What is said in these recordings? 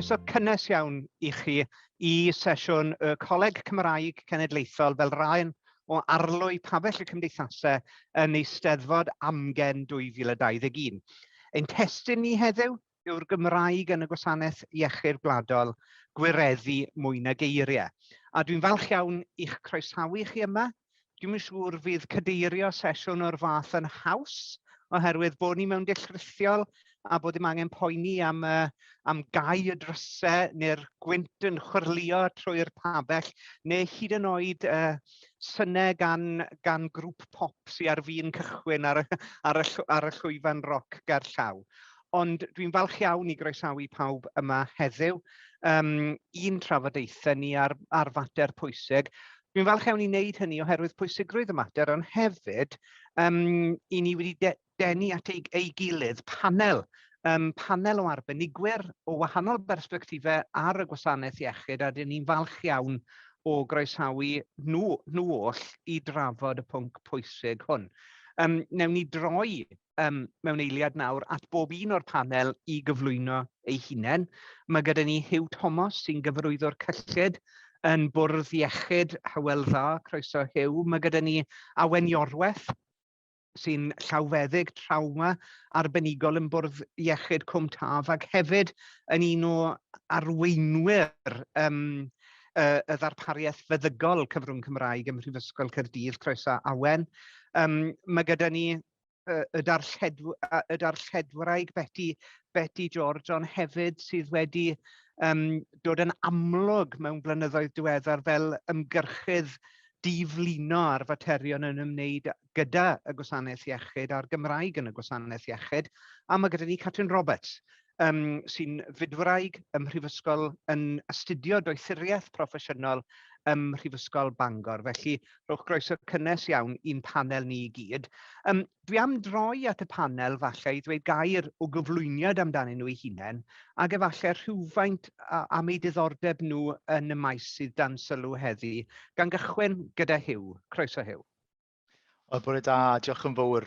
Croeso cynnes iawn i chi i sesiwn y Coleg Cymraeg Cenedlaethol fel rhan o arlwy Pabell y Cymdeithasau yn Eisteddfod Amgen 2021. Ein testun ni heddiw yw'r Gymraeg yn y Gwasanaeth Iechyd Gwladol, Gwireddu Mwy Na Geiriau. A dwi'n falch iawn i'ch croesawu chi yma. Dwi'm yn siŵr fydd cadeirio sesiwn o'r fath yn haws, oherwydd bod ni mewn dull rhithiol a bod dim angen poeni am, am gau y drysau neu'r gwynt yn chwyrlïo trwy'r pabell, neu hyd yn oed synau gan, gan grŵp pop sydd ar fin cychwyn ar y, ar y, ar y llwyfan roc gerllaw. Ond dwi'n falch iawn i groesawu pawb yma heddiw. Un trafodaethau ni ar, ar fater pwysig. Dwi'n falch iawn i wneud hynny oherwydd pwysigrwydd y mater, ond hefyd i ni wedi de denu at ei, ei gilydd panel, panel o arbenigwyr o wahanol bersbectifau ar y gwasanaeth iechyd, a dyn ni'n falch iawn o groesawu nhw, nhw oll i drafod y pwnc pwysig hwn. Newn ni droi mewn eiliad nawr at bob un o'r panel i gyflwyno eu hunain. Mae gyda ni Huw Thomas sy'n gyfarwyddwr cyllid yn Bwrdd Iechyd Hywel Dda, croeso Huw. Mae gyda ni Awen Iorwerth sy'n llawfeddyg trawma arbenigol yn Bwrdd Iechyd Cwm Taf ac hefyd yn un o arweinwyr y, y ddarpariaeth feddygol cyfrwng Cymraeg ym Mhrifysgol Caerdydd, croeso Awen. Mae gyda ni y, darlledw, y darlledwraig Betty, Betty George, ond hefyd sydd wedi dod yn amlwg mewn blynyddoedd diweddar fel ymgyrchydd diflino ar faterion yn ymwneud gyda y gwasanaeth iechyd a'r Gymraeg yn y gwasanaeth iechyd. A mae gyda ni Catrin Roberts, sy'n fydwraig ym Mhrifysgol yn astudio doethuriaeth proffesiynol ym Mhrifysgol Bangor. Felly, rhowch groeso cynnes iawn i'n panel ni i gyd. Dwi am droi at y panel falle i ddweud gair o gyflwyniad amdanyn nhw eu hunain, ac efallai rhywfaint am eu diddordeb nhw yn y maes sydd dan sylw heddi, gan gychwyn gyda Huw. Croeso Huw. Wel, bore da, diolch yn fawr,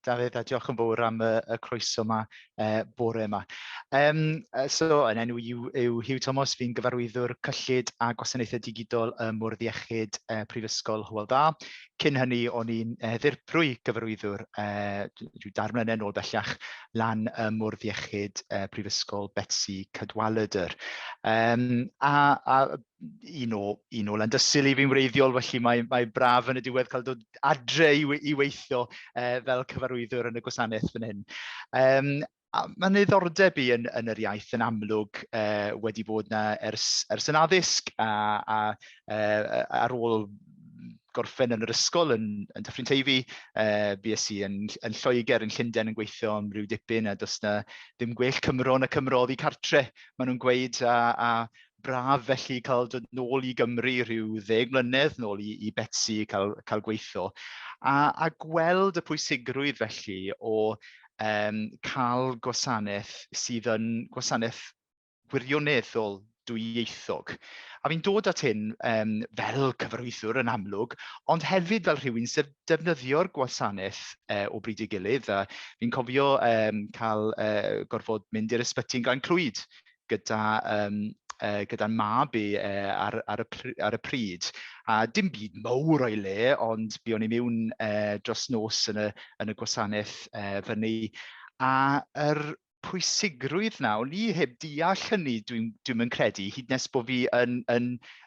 Dafydd, a diolch yn fawr am y, y croeso yma bore yma. So, yn enw yw, yw Huw Thomas, fi'n gyfarwyddwr cyllid a gwasanaethau digidol ym Mwrdd Iechyd Prifysgol Hywel Dda. Cyn hynny, o'n i'n ddirprwy gyfarwyddwr rhyw dair mlynedd nôl bellach lan ym Mwrdd Iechyd Prifysgol Betsi Cadwaladr. A un o, un o Landysul i fi'n wreiddiol, felly mae, mae braf yn y diwedd cael dod adre i, i weithio fel cyfarwyddwr yn y gwasanaeth fan hyn. A mae'n niddordeb i yn, yn yr iaith yn amlwg wedi bod na ers, ers yn addysg a, a ar ôl gorffen yn yr ysgol yn, yn Dyffryn Teifi, bues i yn, yn Lloegr, yn Llundain yn gweithio am ryw dipyn, a does na ddim gwell Cymro na Cymro oddi cartre, maen nhw'n gweud, a, a braf felly cael dod nôl i Gymru rhyw 10 mlynedd nôl i, i Betsi cael, cael gweithio, a, a gweld y pwysigrwydd felly o cael gwasanaeth sydd yn gwasanaeth gwirioneddol dwyieithog. A fi'n dod at hyn fel cyfarwyddwr yn amlwg, ond hefyd fel rhywun sydd defnyddio'r gwasanaeth o bryd i'w gilydd. A fi'n cofio cael gorfod mynd i'r ysbyty yn Glan Clwyd gyda, gyda'n mab i ar, ar, y, ar y pryd. A dim byd mawr o'i le, ond buon ni mewn dros nos yn y, yn y gwasanaeth fyny. A yr pwysigrwydd 'na, o'n i heb deall hynny dwi'n dwi'm yn credu, hyd nes bod fi yn, yn,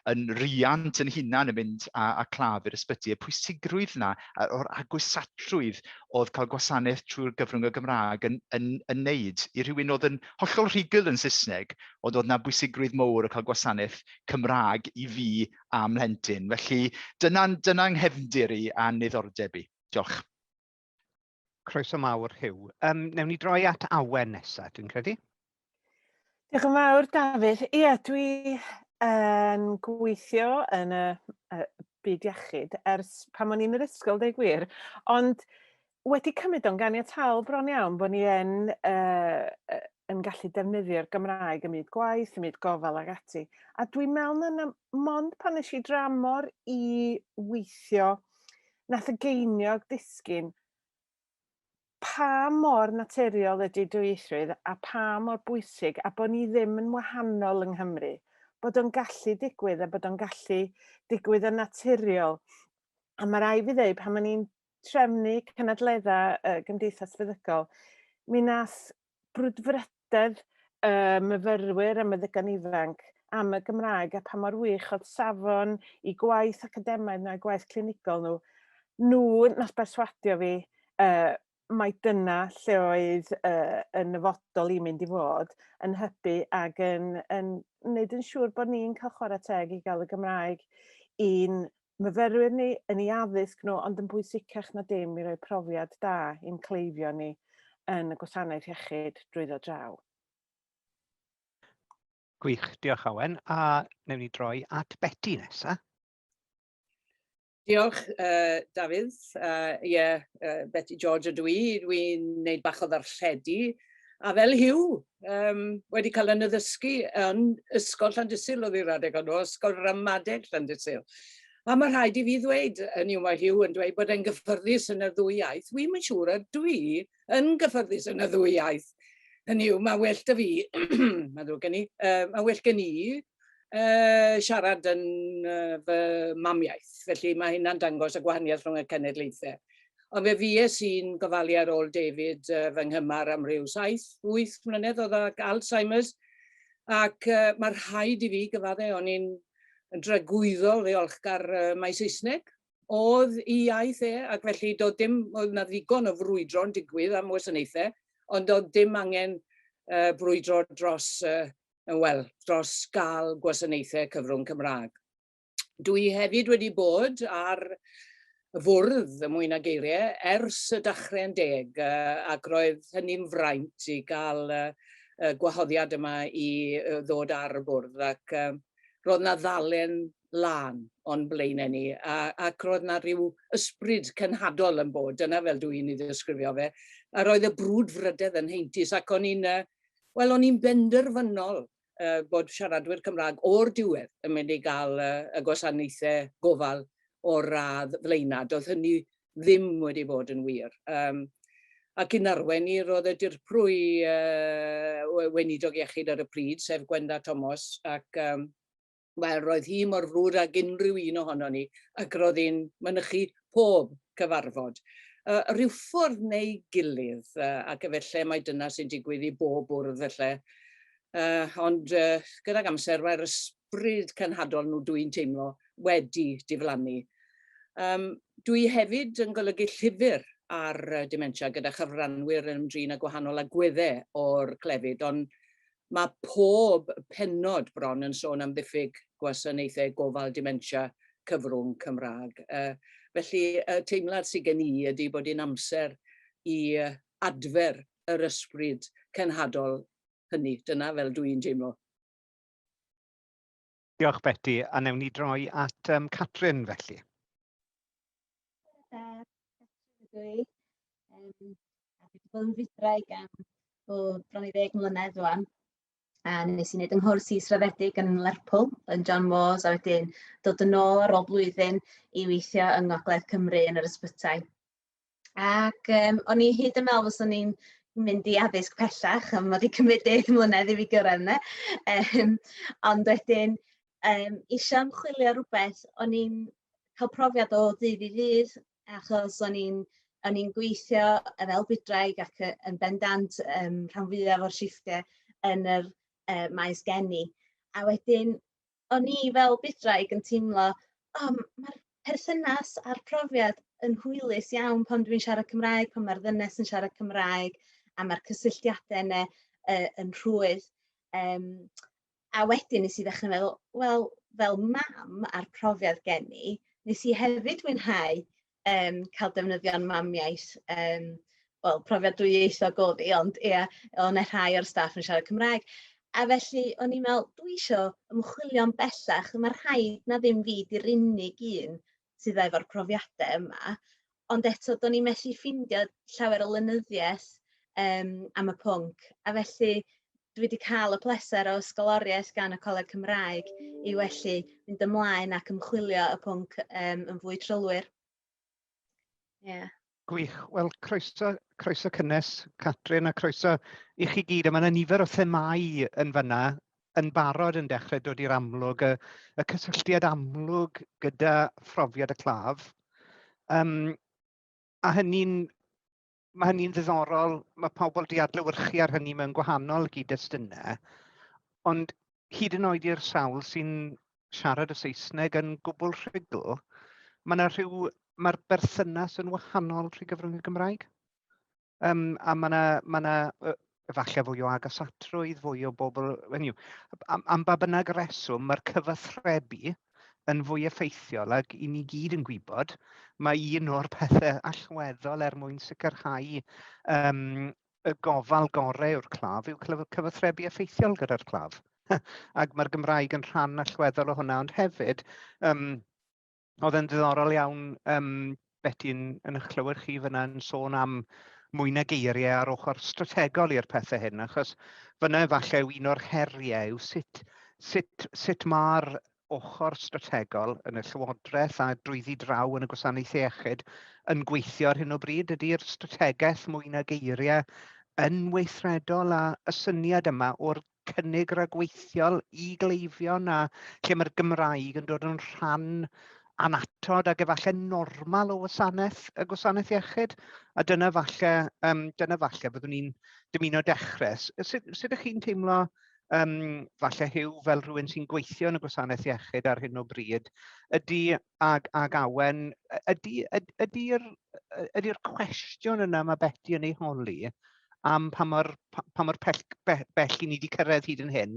yn riant yn hunan yn mynd â, â claf i'r ysbyty, y pwysigrwydd 'na o'r agosatrwydd oedd cael gwasanaeth trwy'r gyfrwng y Gymraeg yn, yn, yn neud i rhywun oedd yn hollol rhugl yn Saesneg, ond oedd 'na bwysigrwydd mowr o cael gwasanaeth Cymraeg i fi a mhlentyn. Felly dyna'n dyna nghefndir i a'n niddordeb i. Diolch. Croeso mawr, Huw. Newn ni droi at Awen nesaf, dwi'n credu. Diolch yn fawr, Dafydd. Ie, dwi yn gweithio yn y, y byd iechyd ers pan o'n i'n yr ysgol, dweud gwir. Ond wedi cymryd o'n ganiataol bron iawn bod ni yn, uh, yn gallu defnyddio'r Gymraeg ym myd gwaith, ym myd gofal ag ati. A dwi'n meddwl na, na mond pan nes i dramor i weithio, nath y geiniog disgyn. pa mor naturiol ydy dwyieithrwydd a pa mor bwysig a bod ni ddim yn wahanol yng Nghymru. Bod o'n gallu digwydd a bod o'n gallu digwydd yn naturiol. A mae rai fi ddeud, pan o'n i'n trefnu cynadleddau Gymdeithas Feddygol, mi nath brwdfrydedd y myfyrwyr a meddygon ifanc am y Gymraeg a pa mor wych oedd safon i gwaith academaidd nhw a gwaith clinigol nhw, nhw nath berswadio fi mai dyna lle oedd y nyfodol i'n mynd i fod yn hybu ac yn, yn wneud yn siŵr bod ni'n cael chwarae teg i gael y Gymraeg i'n myfyrwyr ni, yn eu addysg nhw, ond yn bwysicach na dim i roi profiad da i'n cleifion ni yn y gwasanaeth iechyd drwyddo draw. Gwych, diolch Awen. A wnawn ni droi at Beti nesa. Diolch, Dafydd. Ie, yeah, Beti George ydw i. Dwi'n gwneud bach o ddarlledu. A fel Huw, wedi cael yn addysgu yn Ysgol Llandysul oedd i'r adeg honno, Ysgol Ramadeg Llandysul. A mae rhaid i fi ddweud, yn yw mae Huw yn dweud bod e'n gyffyrddus yn y ddwy iaith. Wi'm yn siŵr ydw i yn gyffyrddus yn y ddwy iaith. Hynny yw, mae well 'da fi, mae'n ddrwg gen i, mae well gen i siarad yn fy mamiaith. Felly mae hynna'n dangos y gwahaniaeth rhwng y cenedlaethau. Ond fe fues i'n gofalu ar ôl David fy nghymar am ryw 7, 8 mlynedd oedd ag Alzheimer's. Ac mae rhaid i fi gyfadde, o'n i'n dragwyddol ddiolchgar mai Saesneg oedd ei iaith e, ac felly doedd dim, oedd 'na ddigon o frwydro'n digwydd am wasanaethau, ond doedd dim angen brwydro dros wel, dros gael gwasanaethau cyfrwng Cymraeg. Dwi hefyd wedi bod ar y fwrdd, y mwy na geiriau, ers y dechrau'n deg, ac roedd hynny'n fraint i gael y gwahoddiad yma i ddod ar y bwrdd, ac roedd 'na ddalen lân o'n blaenau ni, ac roedd 'na rhyw ysbryd cenhadol yn bod, dyna fel dwi'n ei ddisgrifio fe, a roedd y brwdfrydedd yn heintus, ac o'n i'n, wel, o'n i'n benderfynol bod siaradwyr Cymraeg o'r diwedd yn mynd i gael y gwasanaethau gofal o'r radd flaenaf. Doedd hynny ddim wedi bod yn wir. Ac i'n arwain i, roedd y dirprwy weinidog iechyd ar y pryd, sef Gwenda Thomas, ac wel, roedd hi mor frwd ag unrhyw un ohonon ni, ac roedd hi'n mynychu pob cyfarfod. Rhyw ffordd neu gilydd, ac efallai mai dyna sy'n digwydd i bob bwrdd felly. Ond gydag amser mae'r ysbryd cenhadol nhw, dwi'n teimlo, wedi diflannu. Dwi hefyd yn golygu llyfr ar dementia gyda chyfranwyr yn ymdrin â gwahanol agweddau o'r clefyd, ond Mae pob pennod bron yn sôn am ddiffyg gwasanaethau gofal dementia cyfrwng Cymraeg. Felly, y teimlad sydd gen i ydy bod hi'n amser i adfer yr ysbryd cenhadol hynny. Dyna fel dwi'n teimlo. Diolch Beti, a newn ni droi at Catrin felly. Da, Catrin ydw i. A dwi wedi bod yn fydwraig am bron i 10 mlynedd rwan. A nes i wneud yng nghwrs israddedig yn Lerpwl, yn John Moores, a wedyn dod yn ôl ar ôl blwyddyn i weithio yng Ngogledd Cymru yn yr ysbytai. Ac o'n i hyd yn meddwl fyswn i'n mynd i addysg pellach, ond mae wedi cymryd 10 mlynedd i fi gyrraedd yna. Ond wedyn, eisiau ymchwilio rhywbeth, o'n i'n cael profiad o ddydd i ddydd, achos o'n i'n gweithio fel bydwraig ac yn bendant rhan fwyaf o'r shifftiau yn yr maes geni. A wedyn o'n i fel bydwraig yn teimlo, o, mae'r perthynas a'r profiad yn hwylus iawn pan dwi'n siarad Cymraeg, pan mae'r ddynes yn siarad Cymraeg, a mae'r cysylltiadau yna yn rhwydd. A wedyn nes i ddechrau meddwl, wel, fel mam a'r profiad gen i, nes i hefyd fwynhau cael defnyddio'n mamiaith. Wel, profiad dwyieithog oedd hi, ond ie, oedd 'na rhai o'r staff yn siarad Cymraeg. A felly o'n i'n meddwl, dwi isio ymchwilio'n bellach, mae rhaid na ddim fi 'di'r unig un sydd efo'r profiadau yma. Ond eto, do'n i'n methu ffindio llawer o lenyddiaeth am y pwnc. A felly dwi wedi cael y pleser o ysgoloriaeth gan y Coleg Cymraeg i wellu mynd ymlaen ac ymchwilio y pwnc yn fwy trylwyr. Yeah. Gwych. Wel, croeso, croeso cynnes, Catrin, a croeso i chi gyd. A mae yna nifer o themâu yn fanna yn barod yn dechrau dod i'r amlwg, y, y cysylltiad amlwg gyda phrofiad y claf. Um, a hynny'n mae hynny'n ddiddorol, mae pobl wedi adlewyrchu ar hynny mewn gwahanol gyd-destunau, ond hyd yn oed i'r sawl sy'n siarad y Saesneg yn gwbl rhugl, mae yna rhyw, mae'r berthynas yn wahanol trwy gyfrwng y Gymraeg. Um, a mae yna, mae yna efallai fwy o agosatrwydd, fwy o bobl, hynny yw, am, am ba bynnag reswm, mae'r cyfathrebu yn fwy effeithiol ac i ni gyd yn gwybod, mae un o'r pethau allweddol er mwyn sicrhau um, y gofal gorau o'r claf yw cyfathrebu effeithiol gyda'r claf. Ac mae'r Gymraeg yn rhan allweddol o hwnna, ond hefyd, um, oedd e'n ddiddorol iawn, um, Beti, yn, yn eich clywed chi fyna yn sôn am mwy na geiriau ar ochr strategol i'r pethau hyn, achos fyna efallai yw un o'r heriau yw sut, sut, sut mae'r ochr strategol yn y llywodraeth a drwyddi draw yn y gwasanaeth iechyd yn gweithio ar hyn o bryd. Ydy'r strategaeth mwy na geiriau yn weithredol a y syniad yma o'r cynnig rhagweithiol i gleifion a lle mae'r Gymraeg yn dod yn rhan annatod ac efallai normal o wasanaeth y gwasanaeth iechyd. A dyna falle, um, dyna falle byddwn ni'n dymuno dechrau. Sut, sut ydych chi'n teimlo, um, falle Hugh, fel rhywun sy'n gweithio yn y gwasanaeth iechyd ar hyn o bryd, ydy ag, ag Awen, ydy, ydy'r ydy cwestiwn yna mae Beti yn ei holi am pa mor, pa, pa mor pell, be, bell i ni wedi cyrraedd hyd yn hyn.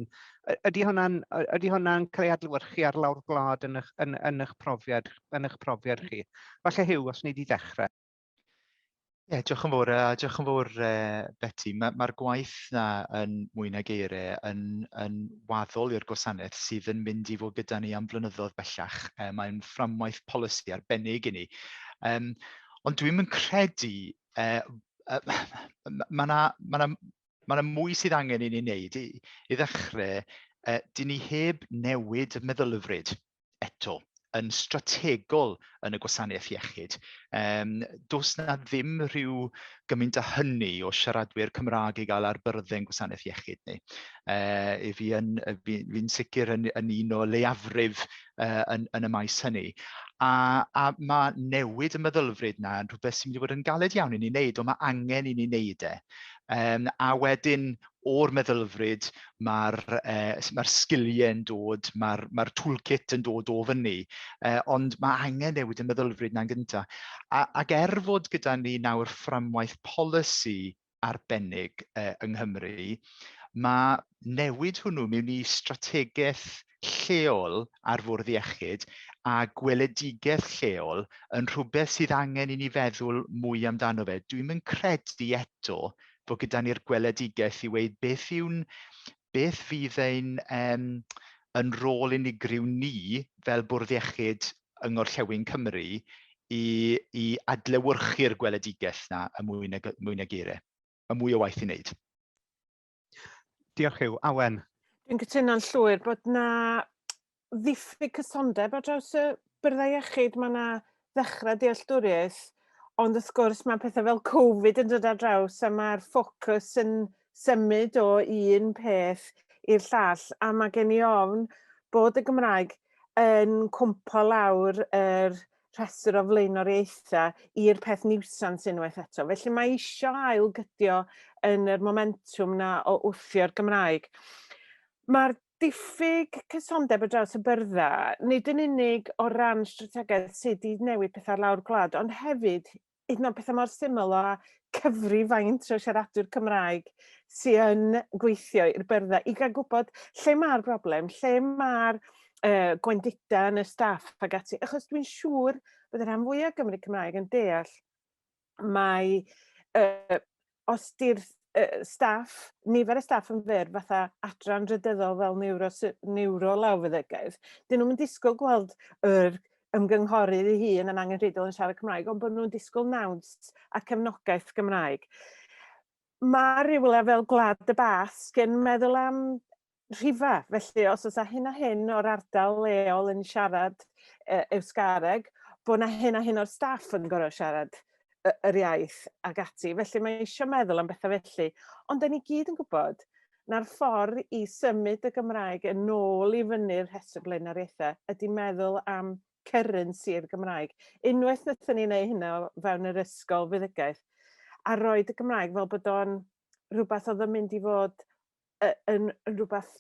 Ydy hwnna'n, ydy hwnna'n cael ei adlewyrchu ar lawr gwlad yn eich, yn, yn eich, profiad, yn eich profiad chi? Falle Huw, os ni wedi ddechrau. Ie, yeah, diolch yn fawr, a diolch yn fawr uh, Beti. Mae'r ma, gwaith na yn mwy na geiriau yn, yn waddol i'r gwasanaeth sydd yn mynd i fod gyda ni am flynyddoedd bellach. Uh, Mae'n fframwaith polisi arbennig i ni. Um, ond dwi'n yn credu uh, mae yna ma na, ma na mwy sydd angen i ni wneud. I, i ddechrau, uh, dyn ni heb newid y meddylfryd eto yn strategol yn y gwasanaeth iechyd. Um, does na ddim rhyw gymaint â hynny o siaradwyr Cymraeg i gael ar byrddau'n gwasanaeth iechyd ni. Uh, fi yn, fi, fi'n sicr yn, yn un o leiafrif uh, yn, yn y maes hynny. A, a mae newid y meddylfryd na yn rhywbeth sy'n mynd i fod yn galed iawn i ni wneud, ond mae angen i ni wneud e. Um, a wedyn, o'r meddylfryd, mae'r uh, mae sgiliau'n dod, mae'r mae toolkit yn dod o fyny, uh, ond mae angen newid y meddylfryd na'n gyntaf. A, ac er fod gyda ni nawr fframwaith polisi arbennig uh, yng Nghymru, mae newid hwnnw mewn i strategaeth lleol ar fwrdd iechyd a gweledigaeth lleol yn rhywbeth sydd angen i ni feddwl mwy amdano fe. Dwi'm yn credu eto fod gyda ni'r gweledigaeth i weud beth yw'n beth fydd ein um, yn rôl unigryw ni fel bwrdd iechyd yng Ngorllewin Cymru i, i adlewyrchu'r gweledigaeth na y mwy nag, mwy nag eiriau. Mae mwy o waith i wneud. Diolch Huw. Awen? Dwi'n cytuno'n llwyr bod na ddiffyg cysondeb ar draws y byrddau iechyd. Mae yna ddechrau dealltwriaeth, ond wrth gwrs mae pethau fel Covid yn dod ar draws a mae'r ffocws yn symud o un peth i'r llall, a mae gen i ofn bod y Gymraeg yn cwmpo lawr yr rhestr o flaenoriaethau i'r peth niwsans unwaith eto. Felly mae isio ail-gydio yn yr momentwm na o wthio'r Gymraeg. Mae'r diffyg cysondeb ar draws y byrddau, nid yn unig o ran strategaeth sut i newid pethau ar lawr gwlad, ond hefyd hyd yn oed pethau mor syml o cyfri faint o siaradwyr Cymraeg sy'n yn gweithio i'r byrddau i gael gwybod lle mae'r broblem, lle mae'r uh, gwendidau yn y staff ac ati. Achos dwi'n siŵr bod y rhan fwyaf Gymru Cymraeg yn deall mae uh, os di'r uh, staff, nifer y staff yn fyr fatha adran drydyddol fel neuro, neurolawfeddygaeth, dyn nhw'n disgwyl gweld yr ymgynghorydd ei hun yn angenrheidiol yn siarad Cymraeg, ond bod nhw'n disgwyl nawns a cefnogaeth Gymraeg. Mae rhywle fel Gwlad y Basg yn meddwl am rhifa, felly os oes hyn a hyn o'r ardal leol yn siarad e, Eusgareg, bod na hyn a hyn o'r staff yn gorfod siarad. yr iaith ac ati. Felly mae eisiau meddwl am bethau felly. Ond da ni gyd yn gwybod na'r ffordd i symud y Gymraeg yn ôl i fyny'r rhestr blaenoriaethau ydy meddwl am currency i'r Gymraeg. Unwaith wnaethon ni wneud hynna o fewn yr ysgol feddygaeth a roed y Gymraeg fel bod o'n rhywbeth oedd yn mynd i fod yn, yn rhywbeth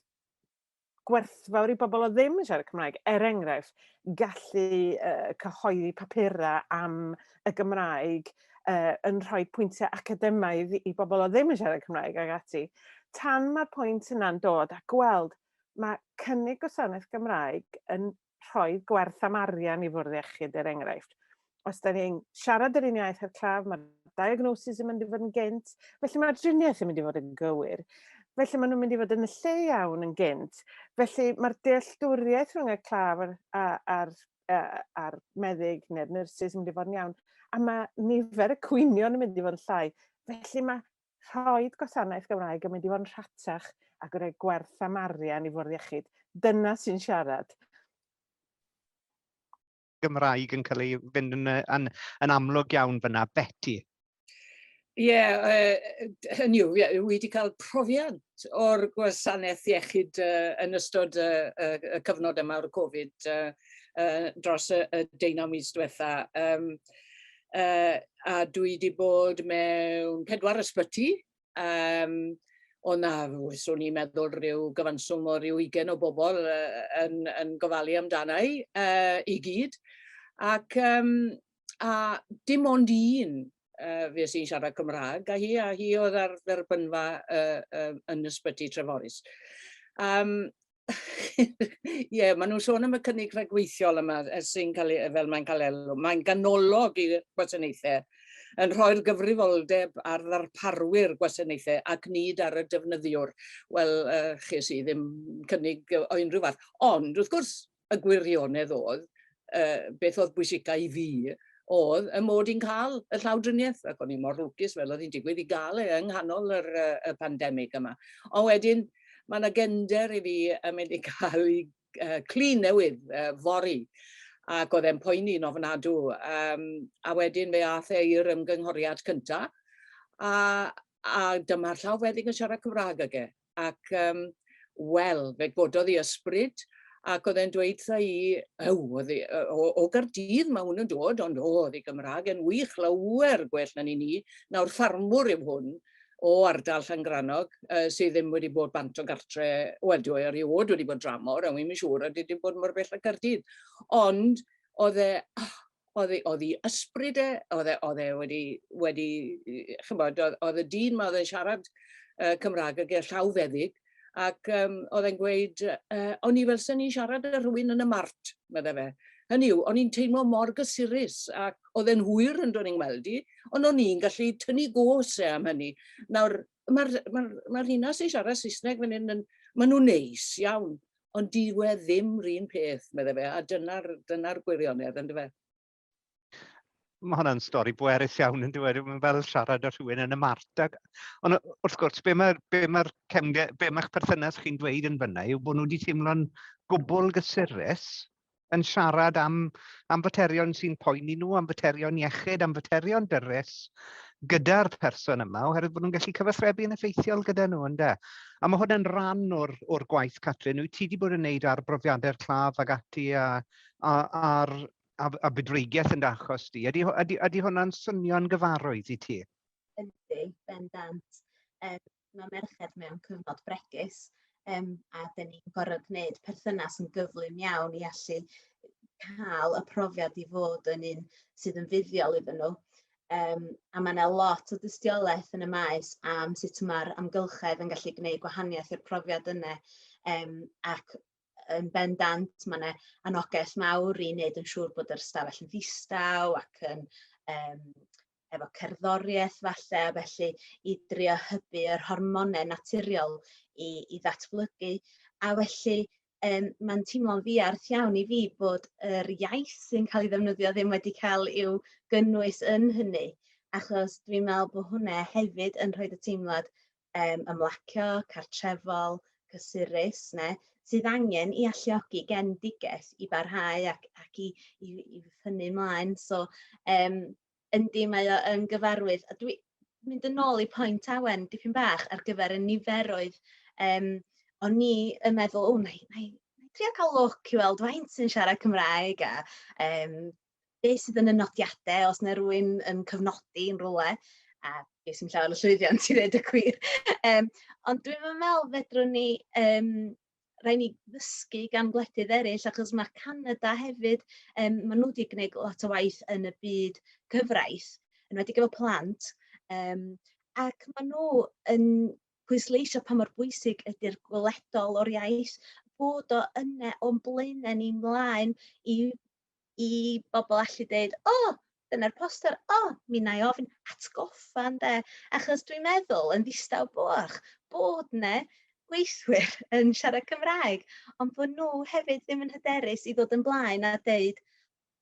gwerthfawr i bobl oedd ddim yn siarad Cymraeg. Er enghraifft, gallu cyhoeddi papurau am y Gymraeg yn rhoi pwyntiau academaidd i bobl oedd ddim yn siarad Cymraeg ac ati. Tan mae'r pwynt yna'n dod a gweld mae cynnig gwasanaeth Gymraeg yn rhoi gwerth am arian i fwrdd iechyd, er enghraifft. Os da ni'n siarad yr un iaith â'r claf, mae'r diagnosis yn mynd i fod yn gynt, felly mae'r driniaeth yn mynd i fod yn gywir. Felly maen nhw'n mynd i fod yn y lle iawn yn gynt. Felly mae'r dealltwriaeth rhwng y claf a'r, a'r, a'r meddyg neu'r nyrsys yn mynd i fod yn iawn. A mae nifer y cwynion yn mynd i fod yn llai. Felly mae rhoi gwasanaeth Gymraeg yn mynd i fod yn rhatach ac yn rhoi gwerth am arian i fwrdd iechyd. Dyna sy'n siarad. Gymraeg yn cael ei fynd yn, yn, yn amlwg iawn fyna. Betty? Ie, yeah, hynny yw, yeah, wi wedi cael profiad o'r gwasanaeth iechyd yn ystod y cyfnod yma o'r Covid dros y deunaw mis diwetha. A dwi wedi bod mewn pedwar ysbyty. O na, swn i'n meddwl rhyw gyfanswm o ryw 20 o bobl yn gofalu amdana i, i gyd. Ac a dim ond un fues i'n siarad Cymraeg â hi, a hi oedd ar dderbynfa yn ysbyty Treforys. Ie, yeah, maen nhw'n sôn am y cynnig rhagweithiol yma sy'n cael ei, fel mae'n cael elw. Mae'n ganolog i gwasanaethau, yn rhoi'r gyfrifoldeb ar ddarparwyr gwasanaethau ac nid ar y defnyddiwr. Wel, ches i ddim cynnig o unrhyw fath. Ond, wrth gwrs, y gwirionedd oedd, beth oedd bwysica i fi, oedd y mod i'n cael y llawdriniaeth, ac o'n i mor lwcus fel oedd hi'n digwydd i gael e yng nghanol yr, y pandemig yma. Ond wedyn, mae yna gender i fi yn mynd i cael ei clun newydd fory, ac oedd e'n poeni'n ofnadw. A wedyn fe ath e i'r ymgynghoriad cynta, a, a dyma'r llawfeddyg yn siarad Cymraeg ag e. Ac, um, wel, fe gododd i ysbryd, ac oedd e'n dweud wrtha i, ew, oedd hi, o, o Gardydd mae hwn yn dod, ond o, oedd ei Gymraeg yn wych, lawer gwell na ni ni. Nawr, ffarmwr yw hwn o ardal Llangrannog, sydd ddim wedi bod bant o gartre, wel, dwi erioed wedi bod dramor, a wi'm yn siŵr ydy wedi bod mor bell â Caerdydd. Ond oedd e, oh, oedd ei, oedd ei ysbryd e, oedd e, oedd e wedi, wedi chymod, oedd, oedd y dyn ma oedd e'n siarad Cymraeg ag e llawfeddyg, ac oedd e'n gweud, o'n i fel sy'n ni'n siarad â rhywun yn y mart, meddai fe. Hynny yw, o'n i'n teimlo mor gysurus, ac oedd e'n hwyr yn dod i'n gweld i, ond o'n i'n gallu tynnu gos e am hynny. Nawr, mae'r ma ma rhina sy'n siarad Saesneg fan hyn, yn, maen nhw'n neis iawn, ond dyw e ddim r'un peth, meddai fe, a dyna'r dyna gwirionedd, ynddo fe. Mae hwnna'n stori bwerus iawn yn dweud, mae'n fel siarad â rhywun yn y mart. Ac, ond wrth gwrs, be mae'r be mae cefndir, be mae'ch perthynas chi'n dweud yn fyna yw bod nhw wedi teimlo'n gwbl gysurus yn siarad am, am faterion sy'n poeni nhw, am faterion iechyd, am faterion dyrys gyda'r person yma, oherwydd bod nhw'n gallu cyfathrebu yn effeithiol gyda nhw, ynde? A mae hwn yn rhan o'r, or gwaith, Catrin, wyt ti wedi bod yn neud ar brofiadau'r claf ag ati a, a, a'r, a, a bydwreigiaeth yn dy achos di. Ydy, ydy, ydy hwnna'n swnio'n gyfarwydd i ti? Yndi, bendant. Um, mae merched mewn cyfnod bregus um, a dyn ni'n gorfod gwneud perthynas yn gyflym iawn i allu cael y profiad i fod yn un sydd yn fuddiol iddyn nhw. Um, a mae yna lot o dystiolaeth yn y maes am sut mae'r amgylchedd yn gallu gwneud gwahaniaeth i'r profiad yna um, ac yn bendant mae yna anogaeth mawr i wneud yn siŵr bod yr stafell yn ddistaw ac yn um, efo cerddoriaeth falle, a felly i drio hybu yr hormonau naturiol i, i ddatblygu. A felly um, mae'n teimlo'n ddiarth iawn i fi bod yr iaith sy'n cael ei ddefnyddio ddim wedi cael i'w gynnwys yn hynny, achos dwi'n meddwl bod hwnna hefyd yn rhoi y teimlad um, ymlacio, cartrefol, cysurus, ne, sydd angen i alluogi genedigaeth i barhau ac, ac i, i, i ffynnu ymlaen. So, um, Yndi, mae o yn gyfarwydd. A dwi mynd yn ôl i Point Awen dipyn bach ar gyfer y niferoedd. Um, o'n i yn meddwl, o, na i, na i, na i trio cael look i weld faint sy'n siarad Cymraeg a um, beth sydd yn y nodiadau, os yna rhywun yn cyfnodi yn rhywle. A ges i'm llawer o llwyddiant i ddweud y gwir. Um, ond dwi'n meddwl fedrwn ni um, rhaid ni ddysgu gan gwledydd eraill, achos mae Canada hefyd, um, maen nhw wedi gwneud lot o waith yn y byd cyfraith, yn wedi efo plant, um, ac maen nhw yn pwysleisio pa mor bwysig ydy'r gweledol o'r iaith, bod o yna o'n blaenau ni mlaen i i bobl allu deud, o, oh, dyna'r poster, o, oh, mi wna i ofyn, atgoffa ynde. Achos dwi'n meddwl yn ddistaw boch bod ne gweithwyr yn siarad Cymraeg, ond bod nhw hefyd ddim yn hyderus i ddod yn blaen a deud,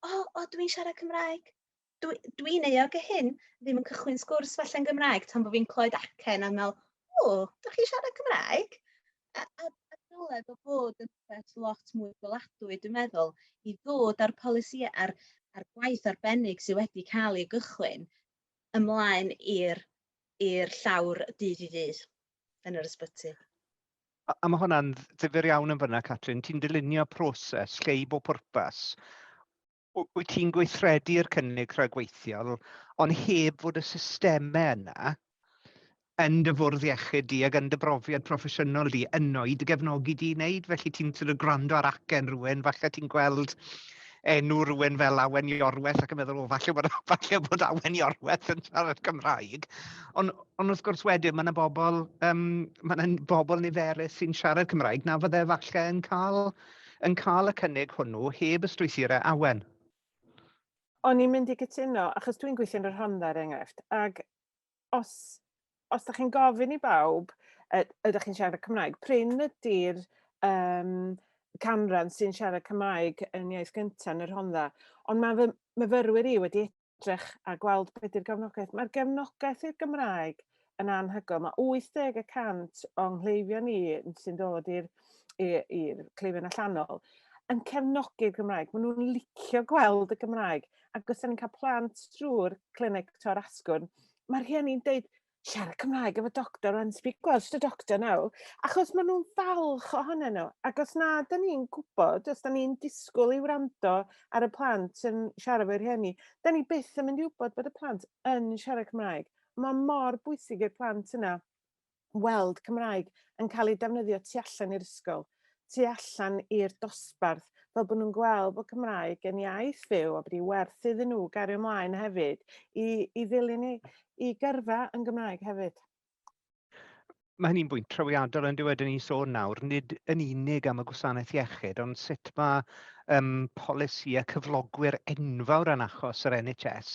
o, oh, o, oh, dwi'n siarad Cymraeg, dwi'n dwi euog o hyn, ddim yn cychwyn sgwrs falle'n Gymraeg tan bod fi'n clywed acen a meddwl, o, dych chi'n siarad Cymraeg? A, a, a dyle fo fod yn rhywbeth lot mwy gweladwy, dwi'n meddwl, i ddod â'r polisïau a'r, a'r gwaith arbennig sydd wedi cael ei gychwyn ymlaen i'r i'r llawr dydd i ddydd yn yr ysbyty. A, a mae hwnna'n ddifyr iawn yn fyna, Catrin. Ti'n dylunio proses lle i bob pwrpas wyt ti'n gweithredu'r cynnig rhagweithiol, ond heb fod y systemau yna yn dy fwrdd iechyd di ac yn dy brofiad proffesiynol di yno i dy gefnogi di i wneud. Felly ti'n sort of gwrando ar acen rhywun, falle ti'n gweld enw rhywun fel Awen Iorwerth ac yn meddwl, o, falle bod, falle bod Awen Iorwerth yn siarad Cymraeg. Ond, on wrth gwrs wedyn, mae yna bobl, um, mae yna bobl niferus sy'n siarad Cymraeg na fydde falle yn cael yn cael y cynnig hwnnw heb y strwythurau awen. O'n i'n mynd i gytuno, achos dwi'n gweithio yn y Rhondda er enghraifft, ac os, os da chi'n gofyn i bawb, ydych chi'n siarad Cymraeg, prin ydy'r um, canran sy'n siarad Cymraeg yn iaith gyntaf yn y Rhondda, ond mae fy myfyrwyr i wedi edrych a gweld beth yw'r gefnogaeth. Mae'r gefnogaeth i'r Gymraeg yn anhygoel. Mae 80 y cant o'n nghleifion ni sy'n dod i'r i'r cleifion allanol yn cefnogi'r Gymraeg. Maen nhw'n licio gweld y Gymraeg. Ac os da ni'n cael plant drwy'r clinic tor asgwrn, mae'r rhieni'n deud, siarad Cymraeg efo doctor and speak Welsh to doctor now. Achos maen nhw'n falch ohonyn nhw. Ac os na, da ni'n gwybod, os da ni'n disgwyl i wrando ar y plant yn siarad efo'u rhieni, da ni byth yn mynd i wybod bod y plant yn siarad Cymraeg. Mae mor bwysig i'r plant yna weld Cymraeg yn cael ei defnyddio tu allan i'r ysgol, tu allan i'r dosbarth, fel bod nhw'n gweld bod Cymraeg yn iaith fyw a bod hi werth iddyn nhw gario ymlaen hefyd i, i ddilyn i, i gyrfa yn Gymraeg hefyd. Mae hynny'n bwynt trawiadol yn dywed yn ni sôn nawr, nid yn unig am y gwasanaeth iechyd, ond sut mae um, polisïau cyflogwyr enfawr yn achos yr NHS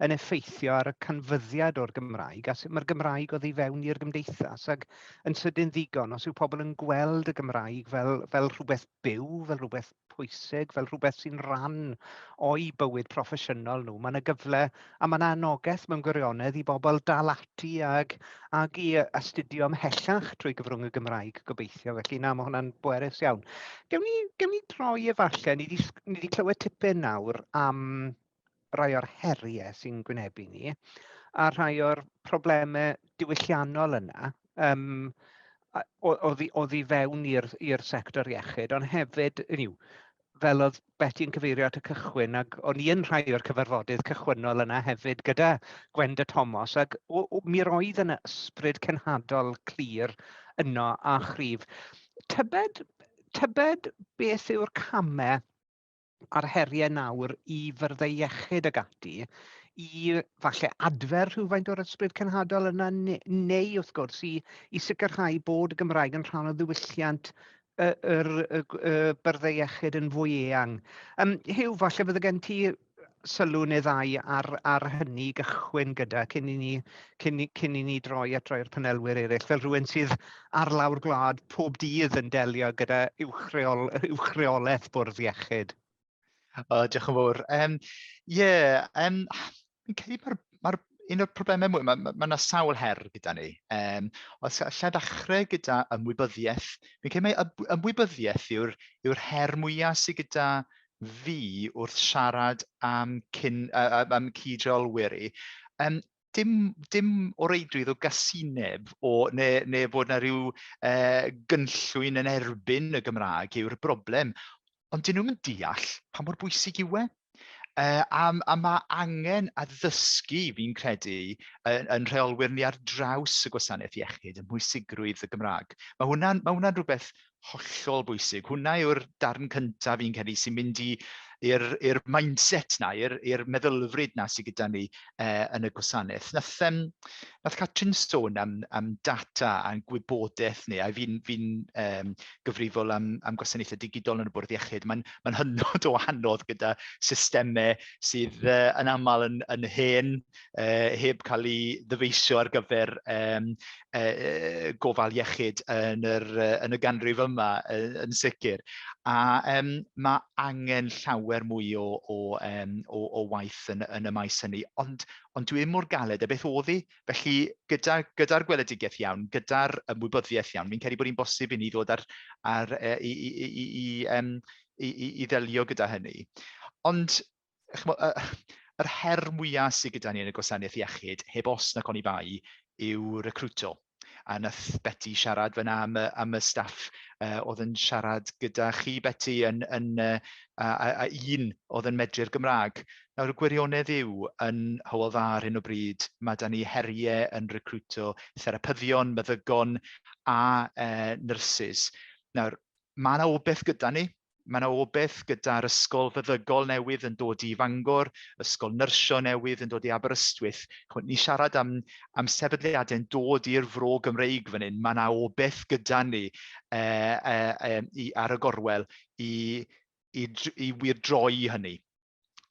yn effeithio ar y canfyddiad o'r Gymraeg a sut mae'r Gymraeg oddi fewn i'r gymdeithas ac yn sydyn ddigon os yw pobl yn gweld y Gymraeg fel, fel rhywbeth byw, fel rhywbeth pwysig, fel rhywbeth sy'n rhan o'i bywyd proffesiynol nhw, mae yna gyfle a mae yna anogaeth mewn gwirionedd i bobl dal ati ag, ag i astudio ymhellach trwy gyfrwng y Gymraeg, gobeithio. Felly na, mae hwnna'n bwerus iawn. Gewn ni, gewn ni droi efallai, ni wedi ni wedi clywed tipyn nawr am rai o'r heriau sy'n gwynebu ni a rhai o'r problemau diwylliannol yna um, oddi, oddi fewn i'r sector iechyd, ond hefyd, hynny yw, fel oedd Betty yn cyfeirio at y cychwyn, ac o'n i yn rhai o'r cyfarfodydd cychwynnol yna hefyd gyda Gwenda Thomas, ac o, o, mi roedd yna ysbryd cenhadol clir yno a chryf. Tybed, tybed beth yw'r camau a'r heriau nawr i fyrddau iechyd ag ati i falle adfer rhywfaint o'r ysbryd cenhadol yna, neu wrth gwrs i, i sicrhau bod y Gymraeg yn rhan o ddiwylliant y, yr, y, y byrddau iechyd yn fwy eang. Um, Huw, falle fydde gen ti sylw neu ddau ar, ar hynny i gychwyn gyda cyn i ni, cyn, cyn i ni droi at roi'r panelwyr eraill, fel rhywun sydd ar lawr gwlad pob dydd yn delio gyda uwchreol, uwchreolaeth bwrdd iechyd. O, diolch yn fawr. Um, yeah, um, fi'n credu mae'r ma un o'r problemau mwy, mae yna ma, ma sawl her gyda ni. Um, os allai ddechrau gyda ymwybyddiaeth, fi'n credu mai ymwybyddiaeth yw'r yw her mwyaf sydd gyda fi wrth siarad am, cyn, am cyd-reolwyr i, dim, dim o reidrwydd o gasineb o, neu, neu bod yna rhyw gynllwyn yn erbyn y Gymraeg yw'r broblem, ond dyn nhw'm yn deall pa mor bwysig yw e. A, a mae angen addysgu, fi'n credu, yn, yn rheolwyr ni ar draws y gwasanaeth iechyd, yn mhwysigrwydd y Gymraeg. Mae hwnna'n mae hwnna rhywbeth hollol bwysig. Hwnna yw'r darn cyntaf fi'n credu sy'n mynd i i'r mindset na, i'r meddylfryd na sydd gyda ni yn y gwasanaeth. Nath, nath Catrin sôn am, am data a'n gwybodaeth ni, a fi'n fi gyfrifol am, am gwasanaethau digidol yn y bwrdd iechyd. Mae'n mae hynod o anodd gyda systemau sydd yn aml yn, yn hen, heb cael ei ddyfeisio ar gyfer um, gofal iechyd yn, yr, yn y ganrif yma, yn sicr. A um, mae angen llawer mwy o, o, um, o, o waith yn, yn y maes hynny, ond, ond dwi ddim mor galed a beth oedd hi. Felly, gyda, gyda'r gweledigaeth iawn, gyda'r ymwybyddiaeth iawn, fi'n credu bod hi'n bosib i ni ddod ar, ar, i, i, i, i, um, i, i, i ddelio gyda hynny. Ond, chmo, yr her mwyaf sydd gyda ni yn y gwasanaeth iechyd, heb os nac oni bai, yw recrwto. A nath Beti siarad fyna am y, am y staff oedd yn siarad gyda chi, Beti, yn, yn, a, a, a un oedd yn medru'r Gymraeg. Nawr, y gwirionedd yw, yn Hywel Dda ar hyn o bryd, mae da ni heriau yn recrwto therapyddion, meddygon a nyrsys. Nawr, mae yna obeith gyda ni, Mae yna obeith gyda'r ysgol feddygol newydd yn dod i Fangor, ysgol nyrsio newydd yn dod i Aberystwyth. Chimod, ni siarad am, am sefydliadau'n dod i'r fro Gymreig fan hyn. Mae yna obeith gyda ni i, ar y gorwel i, i, i wir droi hynny.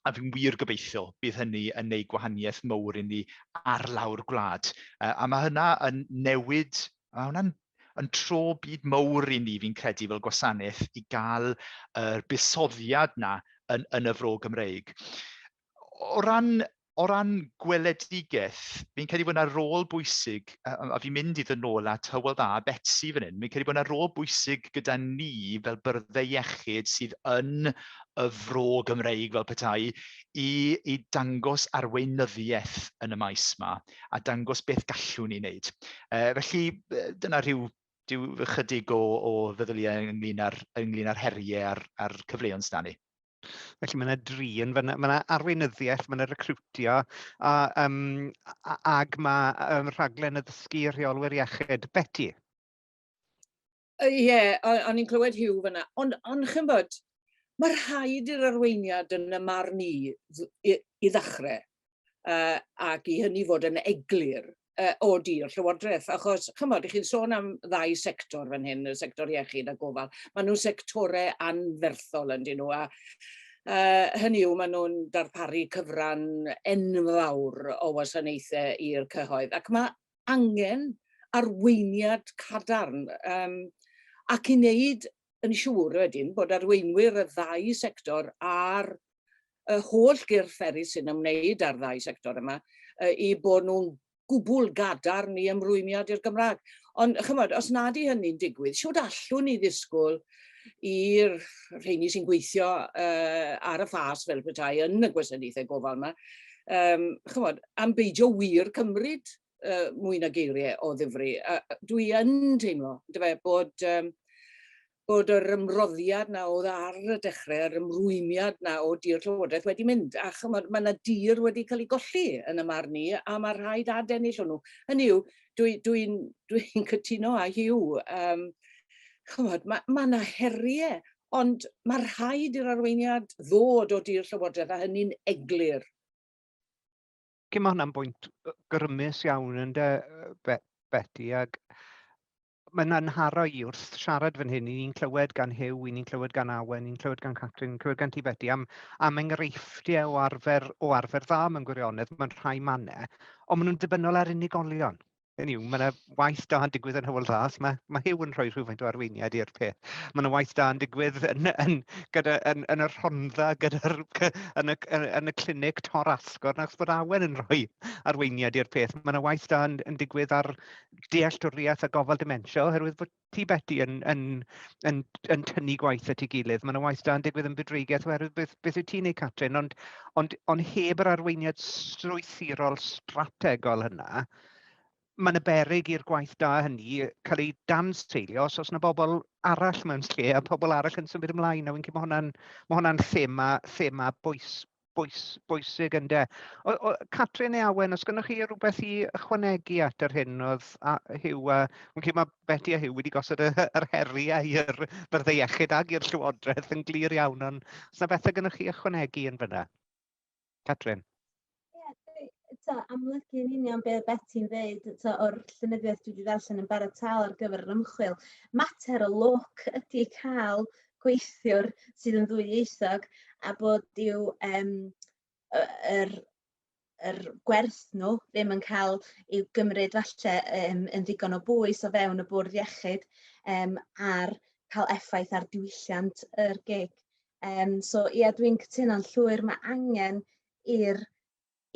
A fi'n wir gobeithio bydd hynny yn neud gwahaniaeth mowr i ni ar lawr gwlad. A mae hynna yn newid, mae hwnna'n yn tro byd mowr i ni, fi'n credu, fel gwasanaeth i gael yr buddsoddiad 'na yn, yn y fro Gymreig. O ran, o ran gweledigaeth, fi'n credu bod yna rôl bwysig, a, a fi'n mynd i ddod nôl at Hywel Dda a Betsi fan hyn, fi'n credu bod yna rôl bwysig gyda ni fel byrddau iechyd sydd yn y fro Gymreig fel petai, i, i dangos arweinyddiaeth yn y maes yma a dangos beth gallwn ni wneud. Felly, dyna rhyw, rhyw ychydig o, o feddyliau ynglyn â'r, ynglyn â'r heriau a'r, a'r cyfleoedd sydd 'da ni. Felly mae yna dri yn fan'na. Mae yna arweinyddiaeth, mae yna recriwtio, a, um, ag mae um, rhaglen addysgu rheolwyr iechyd. Beti? Ie, yeah, o'n i'n clywed Hugh fyna. Ond, on chymod, mae rhaid i'r arweiniad yn y marn i, i, i ddechrau ac i hynny fod yn eglur o du'r Llywodraeth, achos, chymod, i chi'n sôn am ddau sector fan hyn, y sector iechyd a gofal, maen nhw'n sectorau anferthol yn dyn nhw, a hynny yw, maen nhw'n darparu cyfran enfawr o wasanaethau i'r cyhoedd, ac mae angen arweiniad cadarn, um, ac i wneud yn siŵr wedyn bod arweinwyr y ddau sector a'r y holl gyrff eraill sy'n ymwneud â'r ddau sector yma, i bod nhw'n gwbl gadarn i ymrwymiad i'r Gymraeg. Ond chymod, os nad i hynny'n digwydd, siwt allwn ni ddisgwyl i'r rheini sy'n gweithio ar y ffas fel petai yn y gwasanaethau gofal yma, um, chymod, am beidio wir cymryd mwy na geiriau o ddifri. Dwi yn teimlo, dyfe, bod, um, bod yr ymroddiad na oedd ar y dechrau, yr ymrwymiad na o dir Llywodraeth wedi mynd. A chymod, mae yna dir wedi cael ei golli yn y marn i, a mae rhaid adennill hwnnw. Hynny yw, dwi'n dwi, dwi, dwi cytuno â Hugh. Um, chymod, mae ma yna heriau, ond mae rhaid i'r arweiniad ddod o dir Llywodraeth, a hynny'n eglur. Mae hwnna'n bwynt grymus iawn ynde, Beti, ac mae'n anharo i wrth siarad fan hyn, i ni'n clywed gan Huw, i ni'n clywed gan Awen, i ni'n clywed gan Catrin, ni'n clywed gan ti Beti, am, am enghreifftiau o arfer, o arfer dda mewn gwirionedd mewn rhai mannau, ond maen nhw'n dibynnol ar unigolion. Hynny yw, mae yna waith da yn digwydd yn Hywel Dda, mae, mae Huw yn rhoi rhywfaint o arweiniad i'r peth. Mae yna waith da yn digwydd yn, yn, gyda, yn, yn y Rhondda, gyda'r, yn, y, yn, yn y clinic tor asgwrn, achos bod Awen yn rhoi arweiniad i'r peth. Mae yna waith da yn, yn digwydd ar dealltwriaeth a gofal dementia, oherwydd bod ti, Beti, yn, yn, yn, yn tynnu gwaith at ei gilydd. Mae yna waith da yn digwydd yn bydwreigiaeth oherwydd beth, beth wyt ti'n ei, Catrin, ond, ond, ond heb yr arweiniad strwythurol strategol hynna, mae yna beryg i'r gwaith da hynny cael ei danseilio os oes yna bobl arall mewn lle a pobl arall yn symud ymlaen. A fi'n credu mae hwnna'n ma hwnna thema, thema bwys, bwys, bwysig ynde. O, o, Catrin neu Awen, os gynnwch chi rhywbeth i ychwanegu at yr hyn oedd a, Huw a... Fi'n credu mae Beti a Huw wedi gosod y, yr heriau i'r byrddau iechyd ag i'r Llywodraeth yn glir iawn, ond os yna bethau gynnwch chi ychwanegu yn fyna? Catrin? Ie, yeah, amlygu yn union be oedd Beti'n dweud, to, o'r llenyddiaeth dwi wedi ddarllen yn barod tal ar gyfer yr ymchwil, mater o lwc ydy cael gweithiwr sydd yn ddwyieithog a bod i'w um, yr, yr gwerth nhw ddim yn cael i'w gymryd falle um, yn ddigon o bwys o fewn y bwrdd iechyd um, ar cael effaith ar diwylliant yr gig. Um, so ie, yeah, dwi'n cytuno'n llwyr, mae angen i'r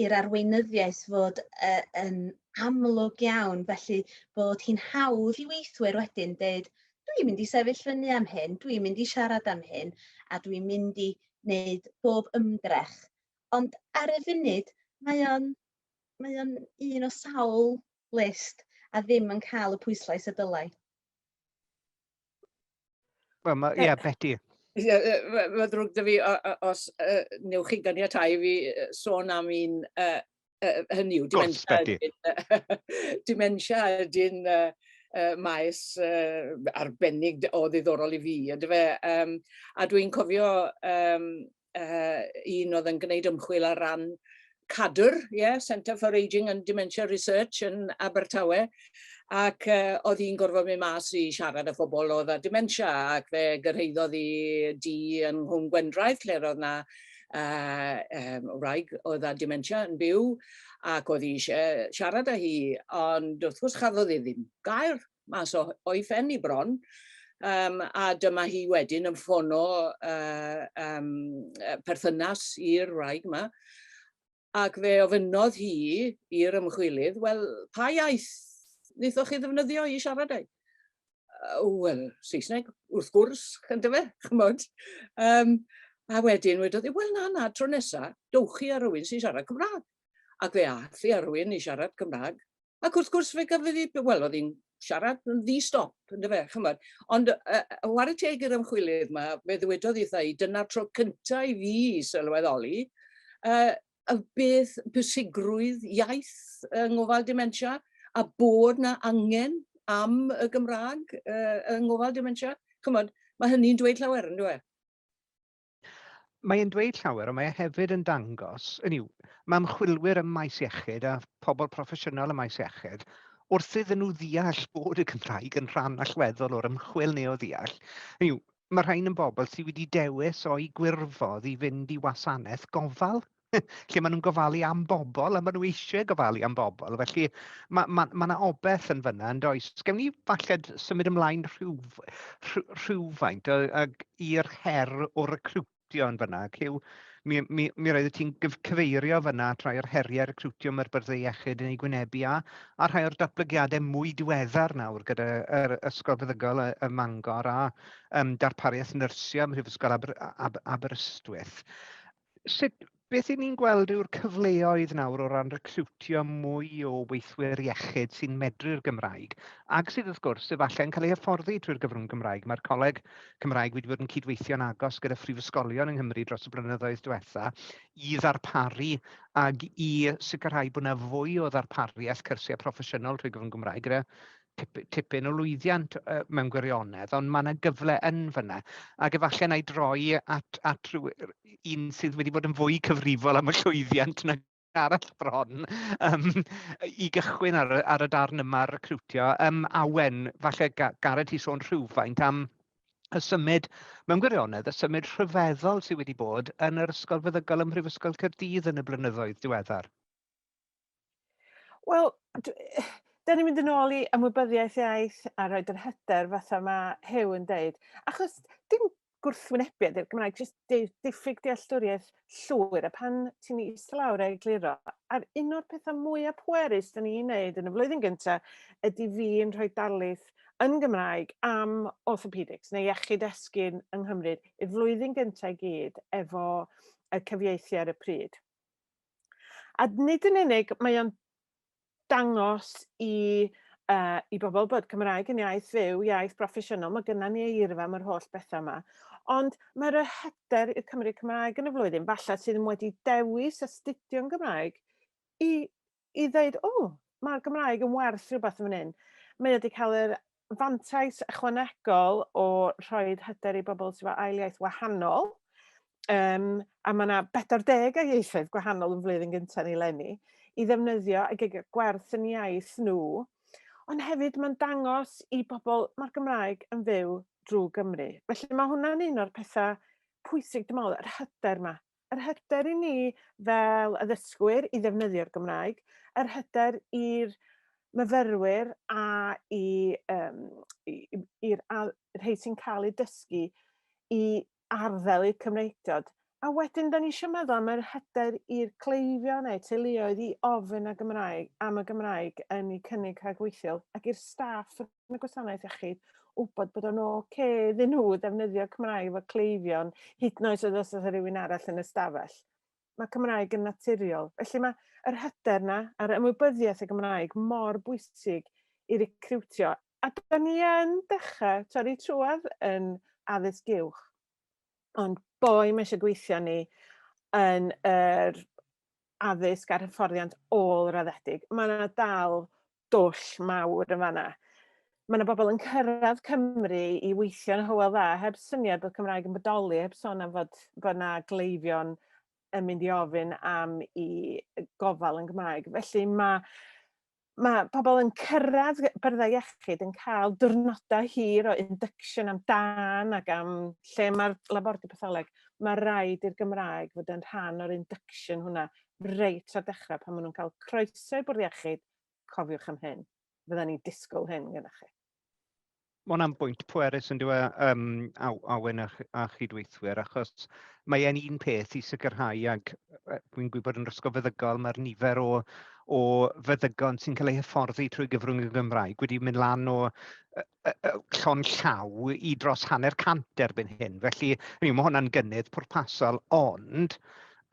i'r arweinyddiaeth fod uh, yn amlwg iawn, felly bod hi'n hawdd i weithwyr wedyn dweud, dwi'n mynd i sefyll fyny am hyn, dwi'n mynd i siarad am hyn, a dwi'n mynd i wneud bob ymdrech. Ond ar y funud, mae o'n, mae o'n un o sawl list a ddim yn cael y pwyslais y dylai. Wel, ma, ie, yeah, Betty. Ie, mae ddrwg 'da fi os newch chi ganiatáu i fi sôn am un, hynny yw, dementia, dementia ydy'n maes arbennig o ddiddorol i fi, yndyfe? A dwi'n cofio un oedd yn gwneud ymchwil ar ran CADR, yeah, Centre for Ageing and Dementia Research yn Abertawe, ac oedd hi'n gorfod mynd mas i siarad â phobl oedd â dementia, ac fe gyrhaeddodd i dŷ yn Nghwm Gwendraeth, lle roedd 'na wraig oedd â dementia yn byw, ac oedd hi eisiau siarad â hi, ond wrth gwrs chafodd hi ddim gair mas o, o'i phen i bron. Um, a dyma hi wedyn yn ffono um, perthynas i'r wraig yma. Ac fe ofynnodd hi i'r ymchwilydd, wel, pa iaith wnaethoch chi ddefnyddio i siarad ei? Wel, Saesneg, wrth gwrs, yndyfe, chymod. Um, a wedyn wedodd hi, wel na, na, tro nesa, dowch chi ar rywun sy'n siarad Cymraeg. Ac fe ath hi ar rywun i siarad Cymraeg. Ac wrth gwrs fe gafodd hi, wel, oedd hi'n siarad yn ddi-stop, yndyfe, chymod. Ond uh, whare teg i'r ymchwilydd yma, fe ddywedodd eitha i, dyna'r tro cyntaf i fi sylweddoli y beth pwysigrwydd iaith yng ngofal dementia a bod na angen am y Gymraeg yng ngofal dementia. Chymod, mae hynny'n dweud llawer, yn dweud? Mae e'n dweud llawer, ond mae e hefyd yn dangos, hynny yw, mae ymchwilwyr ym maes iechyd a phobl proffesiynol ym maes iechyd, wrth iddyn nhw ddeall bod y Gymraeg yn rhan allweddol o'r ymchwil neu o ddeall, hynny yw, mae rhain yn bobl sydd wedi dewis o'u gwirfodd i fynd i wasanaeth gofal lle maen nhw'n gofalu am bobl a maen nhw eisiau gofalu am bobl. Felly mae ma, ma 'na obaith yn fyna, yn does? Gewn ni falle symud ymlaen rhyw, rhywfaint ag i'r her o recrwtio yn fyna. Cyw, mi, mi, mi roeddet ti'n cyfeirio fyna at rhai o'r heriau recrwtio mae'r byrddau iechyd yn ei gwynebu a, a rhai o'r datblygiadau mwy diweddar nawr gyda yr Ysgol Feddygol y, y Mangor a um, darpariaeth nyrsio ym Mhrifysgol Aber, Aber, Aberystwyth. Sut, beth 'y ni'n gweld yw'r cyfleoedd nawr o ran recriwtio mwy o weithwyr iechyd sy'n medru'r Gymraeg, ac sydd wrth gwrs efallai yn cael eu hyfforddi trwy'r gyfrwng Gymraeg. Mae'r Coleg Cymraeg wedi bod yn cydweithio'n agos gyda phrifysgolion yng Nghymru dros y blynyddoedd diwetha i ddarparu ag i sicrhau bod yna fwy o ddarpariaeth cyrsiau proffesiynol trwy gyfrwng Gymraeg gyda tipyn o lwyddiant mewn gwirionedd, ond mae yna gyfle yn fyna. Ac efallai na i droi at, at rhyw, un sydd wedi bod yn fwy cyfrifol am y llwyddiant nag arall bron um, i gychwyn ar, ar y darn yma recrwtio. Um, Awen, falle Gareth ti sôn rhywfaint am y symud, mewn gwirionedd, y symud rhyfeddol sydd wedi bod yn yr Ysgol Feddygol ym Mhrifysgol Caerdydd yn y blynyddoedd diweddar. Wel, Da ni'n mynd yn ôl i ymwybyddiaeth iaith a rhoid yr hyder fatha mae Huw yn deud. Achos dim gwrthwynebiad i'r Gymraeg, jyst diffyg dealltwriaeth llwyr, a pan ti'n eistedd lawr a egluro, a'r un o'r pethau mwyaf pwerus da ni'n neud yn y flwyddyn gyntaf ydy fi yn rhoi darlith yn Gymraeg am orthopedics neu iechyd esgyrn yng Nghymru i'r flwyddyn gyntaf i gyd efo y cyfieithu ar y pryd. A nid yn unig mae o'n dangos i, uh, i bobl bod Cymraeg yn iaith fyw, iaith broffesiynol, mae gynna ni eirfa am yr holl bethau yma. Ond mae'r hyder i'r Cymry Cymraeg yn y flwyddyn, falle sydd ddim wedi dewis astudio'n Gymraeg, i, i ddeud, o, oh, mae'r Gymraeg yn werth rhywbeth yn fan hyn. Mae wedi cael yr fantais ychwanegol o rhoi hyder i bobl sydd efo ail iaith wahanol, a mae yna 40 o ieithoedd gwahanol yn flwyddyn gyntaf ni leni, i ddefnyddio ac i gael gwerth yn iaith nhw. Ond hefyd mae'n dangos i bobl mae'r Gymraeg yn fyw drwy Gymru. Felly mae hwnna'n un o'r pethau pwysig, dwi'n meddwl, yr hyder yma. Yr hyder i ni fel addysgwyr i ddefnyddio'r Gymraeg, yr hyder i'r myfyrwyr a i, um, i'r rhai sy'n cael eu dysgu i arddel i'r Cymreictod. A wedyn, da ni eisiau meddwl am yr hyder i'r cleifion neu teuluoedd i ofyn y Gymraeg, am y Gymraeg yn eu cynnig rhagweithiol ac i'r staff yn y gwasanaeth iechyd wybod bod o'n oce okay iddyn nhw ddefnyddio Cymraeg efo cleifion, hyd yn oed os oes rhywun arall yn y stafell. Mae Cymraeg yn naturiol. Felly mae yr hyder na a'r ymwybyddiaeth y Gymraeg mor bwysig i recriwtio. A da ni yn dechrau torri trwad yn addysg uwch. Ond boi mae eisiau gweithio ni yn yr addysg a'r hyfforddiant ôl-raddedig. Mae yna dal dwll mawr yn fanna. Mae yna bobl yn cyrraedd Cymru i weithio yn Hywel Dda heb syniad bod Cymraeg yn bodoli, heb sôn am fod, bod yna gleifion yn mynd i ofyn am i gofal yn Gymraeg. Felly mae mae pobl yn cyrraedd byrddau iechyd yn cael diwrnodau hir o induction am dân ac am lle mae'r labordy patholeg. Mae rhaid i'r Gymraeg fod yn rhan o'r induction hwnna reit o'r dechrau pan maen nhw'n cael croeso i bwrdd iechyd, cofiwch am hyn. Fydda ni'n disgwyl hyn gyda chi. Mae hwnna'n bwynt pwerus yn dyw e, Awen a, a chydweithwyr, achos mae e'n un peth i sicrhau, ac dwi'n gwybod yn yr ysgol feddygol mae'r nifer o, o feddygon sy'n cael eu hyfforddi trwy gyfrwng y Gymraeg wedi mynd lan o llond llaw i dros 50% erbyn hyn. Felly, hynny yw, mae hwnna'n gynnydd pwrpasol, ond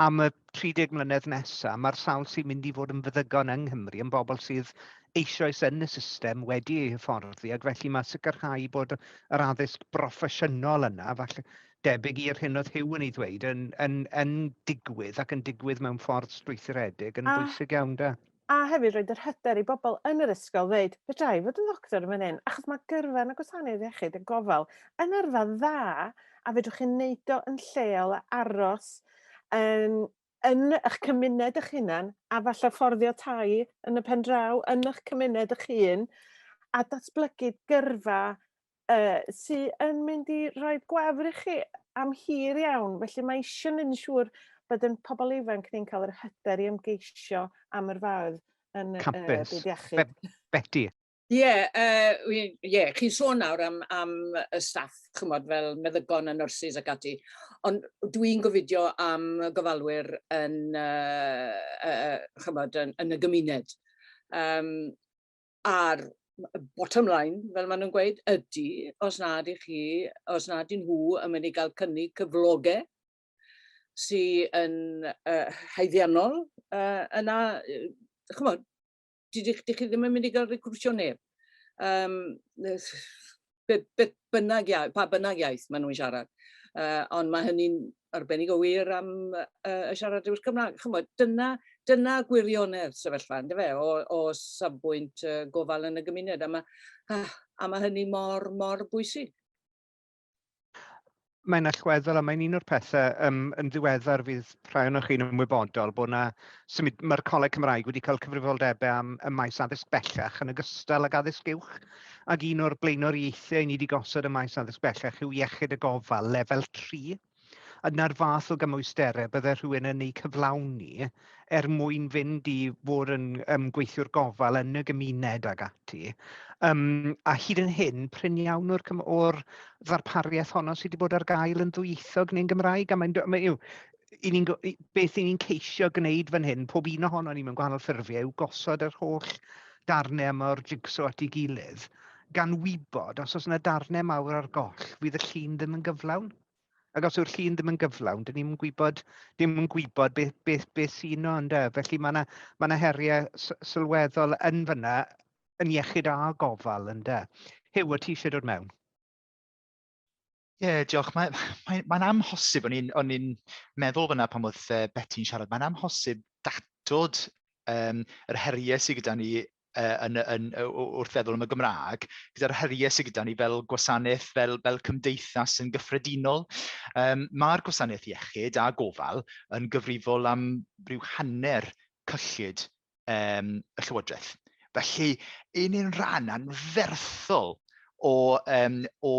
am y 30 mlynedd nesaf, mae'r sawl sy'n mynd i fod yn feddygon yng Nghymru yn bobl sydd eisoes yn y system wedi eu hyfforddi, ac felly mae sicrhau bod yr addysg broffesiynol yna, falle debyg i'r hyn oedd Huw yn ei ddweud, yn, yn, yn digwydd ac yn digwydd mewn ffordd strwythuredig yn bwysig iawn de. A hefyd roed yr hyder i bobl yn yr ysgol ddeud, fedra i fod yn ddoctor yn fan hyn, achos mae gyrfa yn y gwasanaeth iechyd a gofal yn yrfa dda, a fedrwch chi wneud o yn lleol a aros yn, yn eich cymuned eich hunan, a falle fforddio tai yn y pen draw yn eich cymuned eich hun, a datblygu gyrfa uh, sy yn mynd i rhoi gwefr i chi am hir iawn. Felly mae eisiau mynd yn siŵr bod yn pobl ifanc ni'n cael yr hyder i ymgeisio am yrfaoedd yn y Campus. byd iechyd. Betty. Ie, yeah, uh, yeah, chi'n sôn nawr am, am y staff, chymod, fel meddygon a nyrsys ac ati, ond dwi'n gofidio am gofalwyr yn, uh, uh, chymod, yn, yn y gymuned. Um, A'r bottom line, fel maen nhw'n gweud, ydy, os nad i chi, os nad i nhw yn mynd i gael cynnig cyflogau sy'n yn uh, haeddiannol, uh, yna, chymod, dych chi ddim yn mynd i gael recriwtio neb. Um, be, be bynnag iaith, pa bynnag iaith maen nhw'n siarad. Uh, ond mae hynny'n arbennig o wir am uh, y siaradwyr Cymraeg. Chymod, dyna, dyna gwirionedd sefyllfa, ynddo fe, o, o safbwynt uh, gofal yn y gymuned. A mae, ah, a mae hynny mor, mor bwysig. Mae'n allweddol a mae'n un o'r pethau um, yn ddiweddar fydd rhai ohonoch chi'n ymwybodol bod na symud, mae'r Coleg Cymraeg wedi cael cyfrifoldebau am y maes addysg bellach yn ogystal ag addysg uwch. Ac un o'r blaenoriaethau ni wedi gosod y maes addysg bellach yw iechyd y gofal lefel 3. A 'na'r fath o gymwysterau bydde rhywun yn eu cyflawni er mwyn fynd i fod yn um, gweithiwr gofal yn y gymuned ag ati. Um, a hyd yn hyn, prin iawn o'r, or ddarpariaeth honno sydd wedi bod ar gael yn ddwyieithog neu'n Gymraeg. A mae'n, mae, yw, i ni'n, beth i ni'n ceisio gwneud fan hyn, pob un ohono ni mewn gwahanol ffurfiau, yw gosod yr holl darnau yma o'r jigsaw at ei gilydd, gan wybod os oes yna darnau mawr ar goll, fydd y llun ddim yn gyflawn. Ac os yw'r llun ddim yn gyflawn, dyn ni'n gwybod, ddim yn gwybod beth, beth, beth sy'n yno, ynde? Felly mae yna ma 'na heriau sylweddol yn fyna yn iechyd a gofal, ynde? Huw, wyt ti eisiau dod mewn? Ie, yeah, diolch. Mae'n mae, mae amhosib, o'n i'n o'n i'n meddwl fyna pan oedd uh, Betty'n siarad, mae'n amhosib datod um, yr heriau sydd gyda ni uh, yn, yn, wrth feddwl am y Gymraeg, gyda'r heriau sydd gyda ni fel gwasanaeth, fel, fel cymdeithas yn gyffredinol. Um, Mae'r gwasanaeth iechyd a gofal yn gyfrifol am ryw hanner cyllid um, y Llywodraeth. Felly, un un rhan anferthol o, um, o,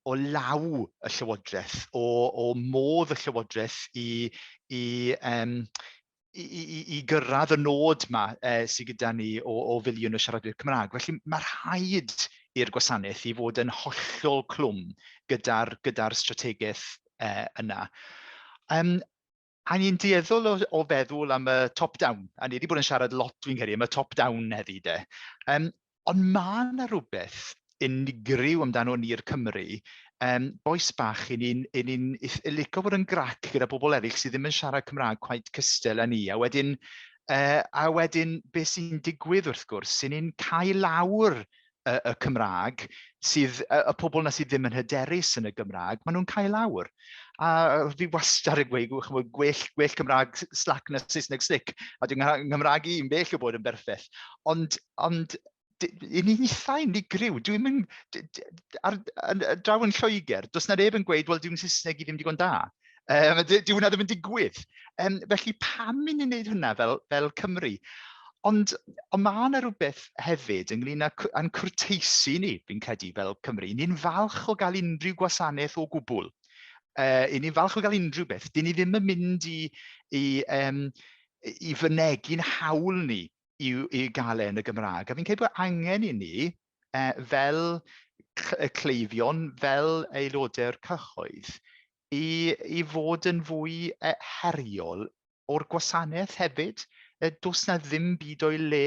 o law y Llywodraeth, o, o modd y Llywodraeth i, i, um, i, i, i gyrraedd y nod yma eh, sydd gyda ni o, o filiwn o siaradwyr Cymraeg. Felly mae rhaid i'r gwasanaeth i fod yn hollol clwm gyda'r gyda strategaeth eh, yna. Um, a ni'n dueddol o, o feddwl am y top-down, a ni wedi bod yn siarad lot dwi'n credu am y top-down heddi de. Um, ond mae yna rhywbeth unigryw amdano ni'r Cymry, um, bois bach, i ni'n i ni licio bod yn grac gyda bobl eraill sydd ddim yn siarad Cymraeg quite cystal â ni. A wedyn, uh, a wedyn beth sy'n digwydd wrth gwrs, sy'n ni'n cael lawr y, y Cymraeg, sydd, y, y pobl na sydd ddim yn hyderus yn y Gymraeg, maen nhw'n cael lawr. A fi wastad yn gweud, chymod, gwell, gwell Cymraeg slack na Saesneg slick, a dwi'n Nghymraeg i'n bell o bod yn berffaith. Ond, ond i ni'n eitha unigryw. Dwi'n mynd, ar, ar, ar draw yn Lloegr, does na neb yn gweud, wel, dwi'n Saesneg i ddim digon da. Um, di hwnna ddim yn digwydd. Um, felly pam i ni'n gwneud hwnna fel, fel Cymru? Ond, ond mae yna rhywbeth hefyd ynglyn â, â'n cwrteisi ni, fi'n credu, fel Cymru. Ni'n falch o gael unrhyw gwasanaeth o gwbl. Uh, ni'n falch o gael unrhyw beth. Dyn ni ddim yn mynd i, i, um, i fynegi'n hawl ni i, i gael e yn y Gymraeg. A fi'n credu bod angen i ni, eh, fel y cleifion, fel aelodau'r cyhoedd, i, i fod yn fwy eh, heriol o'r gwasanaeth hefyd. Eh, does na ddim byd o'i le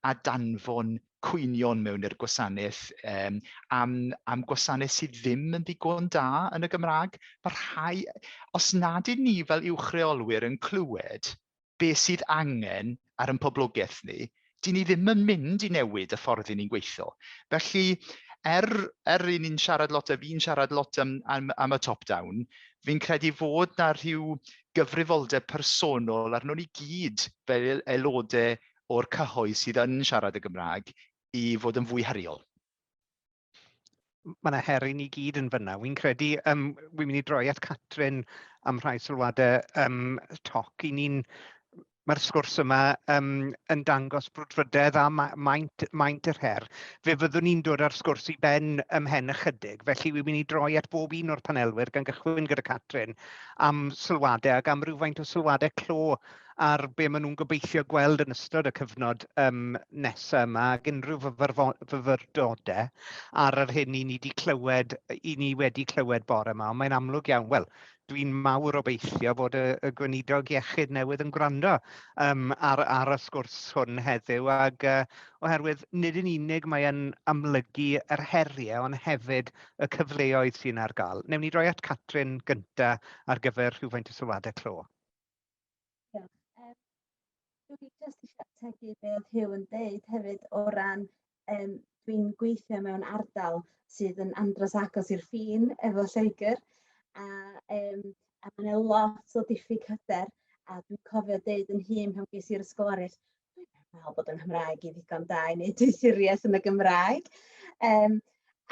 a danfon cwynion mewn i'r gwasanaeth um, am, am gwasanaeth sydd ddim yn ddigon da yn y Gymraeg. Mae rhai, os nad y'n ni fel uwch reolwyr yn clywed be sydd angen ar ein poblogaeth ni, dyn ni ddim yn mynd i newid y ffordd i ni'n gweithio. Felly, er, er i ni'n siarad lot, a fi'n siarad lot am, am, am y top-down, fi'n credu fod na rhyw gyfrifoldeb personol arnon ni gyd fel aelodau o'r cyhoedd sydd yn siarad y Gymraeg i fod yn fwy heriol. Mae yna her i ni gyd yn fyna. Wy'n credu, um, wy'n mynd i droi at Catrin am rhai sylwadau um, toc. I ni'n mae'r sgwrs yma um, yn dangos brwdfrydedd a maint, maint yr her. Fe fyddwn ni'n dod â'r sgwrs i ben ymhen ychydig, felly wy'n mynd i droi at bob un o'r panelwyr gan gychwyn gyda Catrin am sylwadau ac am rywfaint o sylwadau clo ar be maen nhw'n gobeithio gweld yn ystod y cyfnod um, nesaf yma ac unrhyw fyfyrdodau ar yr hyn i ni wedi clywed, i ni wedi clywed bore yma. Ond mae'n amlwg iawn, wel, dwi'n mawr obeithio fod y, y gweinidog iechyd newydd yn gwrando um, ar, ar y sgwrs hwn heddiw ac uh, oherwydd nid yn unig mae'n amlygu yr heriau ond hefyd y cyfleoedd sy'n ar gael. Newn ni droi at Catrin gynta ar gyfer rhywfaint o sylwadau clo. Diolch. Um, dwi jyst eisiau ategu be oedd Huw yn deud hefyd o ran um, dwi'n gweithio mewn ardal sydd yn andros agos i'r ffin efo Lloegr a, um, a mae yna lot o diffyg hyder a dwi'n cofio deud yn hun pan ges i'r ysgoloriaeth dwi'n meddwl bod yng Nghymraeg i ddigon da i wneud doethuriaeth yn y Gymraeg. Um,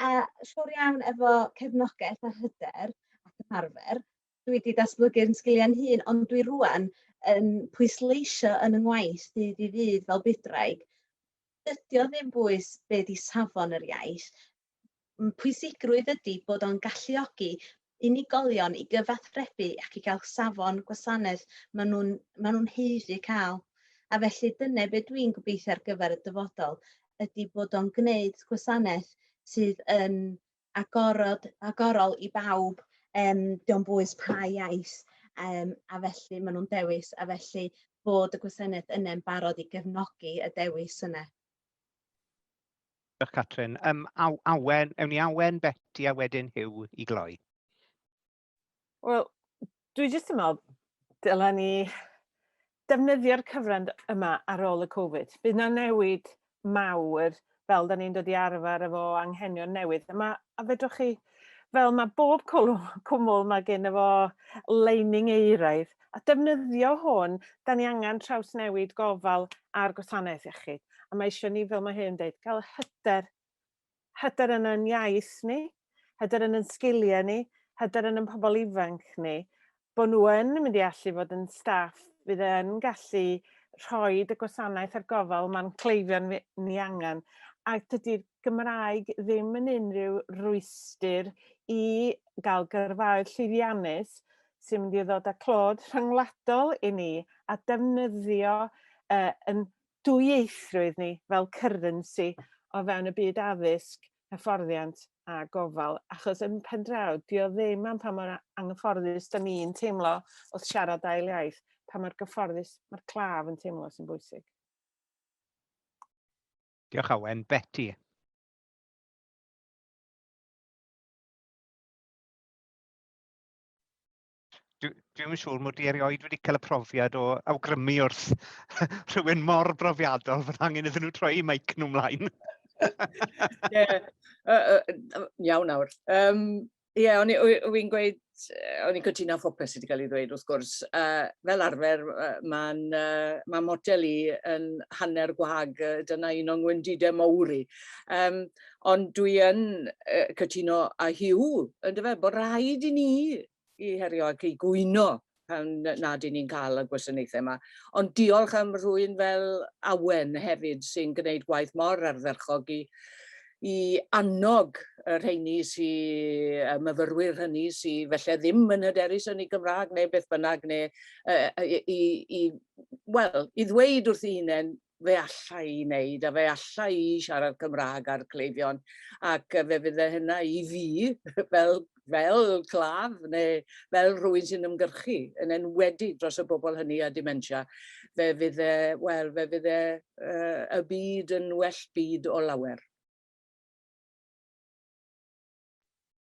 a siwr iawn efo cefnogaeth a hyder ac ymarfer, dwi 'di datblygu'n sgiliau'n hun, ond dwi rŵan yn pwysleisio yn 'y ngwaith dydd i ddydd fel bydwraig, dydy o ddim bwys be 'di safon yr iaith, pwysigrwydd ydy bod o'n galluogi unigolion i gyfathrebu ac i gael safon gwasanaeth maen nhw'n ma nhw'n haeddu cael. A felly dyna be dwi'n gobeithio ar gyfer y dyfodol ydy bod o'n gwneud gwasanaeth sydd yn agorod, agorol i bawb, dio'm bwys pa iaith, a felly maen nhw'n dewis, a felly bod y gwasanaeth yna'n barod i gefnogi y dewis yna. Diolch Catrin. Awen, ewn ni Awen, Beti a wedyn Huw i gloi. Wel, dwi jyst yn meddwl dyla ni defnyddio'r cyfran yma ar ôl y Covid. Bydd 'na newid mawr fel da ni'n dod i arfer efo anghenion newydd. A, ma, a fedrwch chi, fel mae bob cwmwl mae gen efo leining euraidd, a defnyddio hwn, da ni angen trawsnewid gofal a'r gwasanaeth iechyd. A mae eisiau ni, fel mae hyn dweud, gael hyder. Hyder yn yn iaith ni, hyder yn yn sgiliau ni, hyder yn yn pobl ifanc ni, bod nhw yn mynd i allu fod yn staff fydd yn gallu rhoi y gwasanaeth a'r gofal mae'n cleifion ni angen. A dydy'r Gymraeg ddim yn unrhyw rwystr i gael gyrfaoedd llwyddiannus sy'n mynd i ddod â clod rhyngwladol i ni a defnyddio yn dwyieithrwydd ni fel currency o fewn y byd addysg, hyfforddiant a gofal, achos yn pen draw, dio ddim am pa mor anghyfforddus da ni'n teimlo wrth siarad ail iaith, pa mor gyfforddus mae'r claf yn teimlo sy'n bwysig. Diolch Awen. Beti. Dwi'm yn siŵr mod i erioed wedi cael y profiad o awgrymu wrth rhywun mor brofiadol fod angen iddyn nhw troi meic nhw mlaen. Ie, iawn nawr. Ie, o'n i'n gweud, o'n i'n cytuno â phopeth sydd wedi cael ei ddweud wrth gwrs. Fel arfer, mae'n ma model i yn hanner gwag, dyna un o'n ngwendidau mawr i. Ond dwi yn cytuno â Huw, yndyfe, bod rhaid i ni i herio ac i gwyno pan nad y'n ni'n cael y gwasanaethau yma. Ond diolch am rhywun fel Awen hefyd sy'n gwneud gwaith mor ardderchog i, i annog y rheini sy, y myfyrwyr hynny sy felly ddim yn hyderus yn ei Gymraeg neu beth bynnag, neu i, i, i, wel, i ddweud wrth ei hunain, fe alla i wneud a fe alla i siarad Cymraeg â'r cleifion ac fe fydde hynna i fi fel, fel claf neu fel rhywun sy'n ymgyrchu yn enwedig dros y bobl hynny â dementia, fe fydde, wel, fe fydde y byd yn well byd o lawer.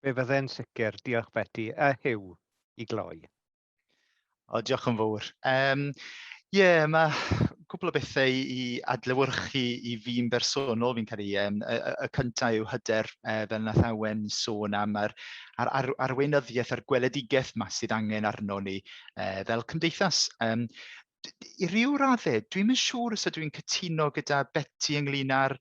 Fe fydde'n sicr, diolch Beti. A Huw, i gloi. O, diolch yn fawr. Ie, mae cwpl o bethau i adlewyrchu i fi'n bersonol, fi'n credu. Y cyntaf yw hyder, fel nath Awen sôn am, a'r, ar, ar, arweinyddiaeth a'r gweledigaeth yma sydd angen arno ni fel cymdeithas. I ryw raddau, dwi'm yn siŵr os ydw i'n cytuno gyda Beti ynglyn â'r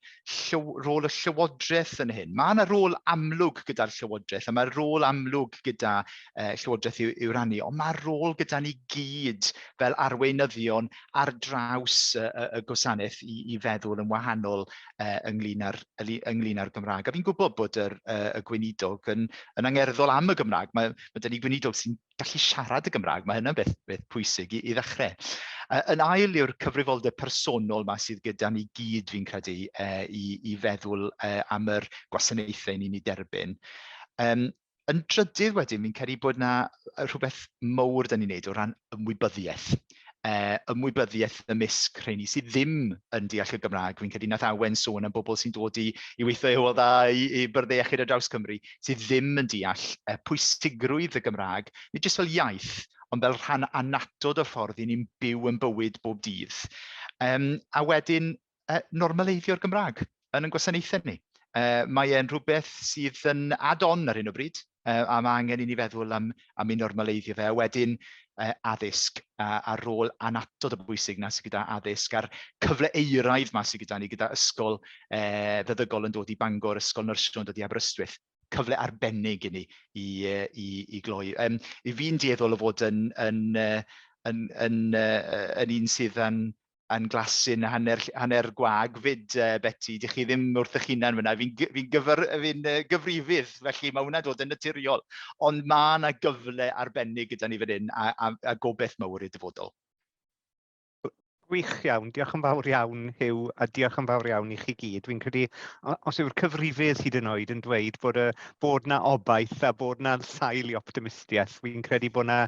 rôl y Llywodraeth yn hyn. Mae yna rôl amlwg gyda'r Llywodraeth, a mae rôl amlwg gyda Llywodraeth i'w rannu, ond mae rôl gyda ni gyd fel arweinyddion ar draws y, y, y gwasanaeth i, i feddwl yn wahanol ynglyn â'r, ynglyn â'r Gymraeg. A fi'n gwybod bod yr, y gweinidog yn, yn angerddol am y Gymraeg. Mae, mae 'da ni gweinidog sy'n gallu siarad y Gymraeg, mae hynna'n beth, beth pwysig i, i ddechrau. Yn ail yw'r cyfrifoldeb personol yma sydd gyda ni gyd, fi'n credu, i, i feddwl am yr gwasanaethau ni'n ei derbyn. Yn drydydd wedyn, fi'n credu bod yna rhywbeth mawr da ni'n neud o ran ymwybyddiaeth. Ymwybyddiaeth ymysg rheini sydd ddim yn deall y Gymraeg. Fi'n credu nath Awen sôn am bobl sy'n dod i, i weithio i Hywel Dda, i, i Byrddau Iechyd ar draws Cymru, sydd ddim yn deall pwysigrwydd y Gymraeg, nid jyst fel iaith, ond fel rhan annatod o'r ffordd i ni'n byw yn bywyd bob dydd. A wedyn, normaleiddio'r Gymraeg yn ein gwasanaethau ni. Mae e'n rhywbeth sydd yn add-on ar hyn o bryd, a mae angen i ni feddwl am, am ei normaleiddio fe. A wedyn addysg a, a rôl annatod o bwysig na sydd gyda addysg a'r cyfle euraidd ma sydd gyda ni gyda ysgol feddygol yn dod i Bangor, ysgol nyrsio yn dod i Aberystwyth. Cyfle arbennig i ni i, i, i gloi. I fi'n dueddol o fod yn, yn, yn, yn, yn, yn un sydd yn yn glasyn hanner, hanner gwag fyd, Beti. Dych chi ddim wrth eich hunan fyna. Fi'n fi gyfer, fi gyfrifydd, felly mae hwnna'n dod yn naturiol. Ond mae yna gyfle arbennig gyda ni fan hyn a, a, a gobeith mawr i'r dyfodol. Gwych iawn, diolch yn fawr iawn Huw, a diolch yn fawr iawn i chi gyd. Fi'n credu, os yw'r cyfrifydd hyd yn oed yn dweud bod, y, bod na obaith a bod na sail i optimistiaeth, fi'n credu bod na,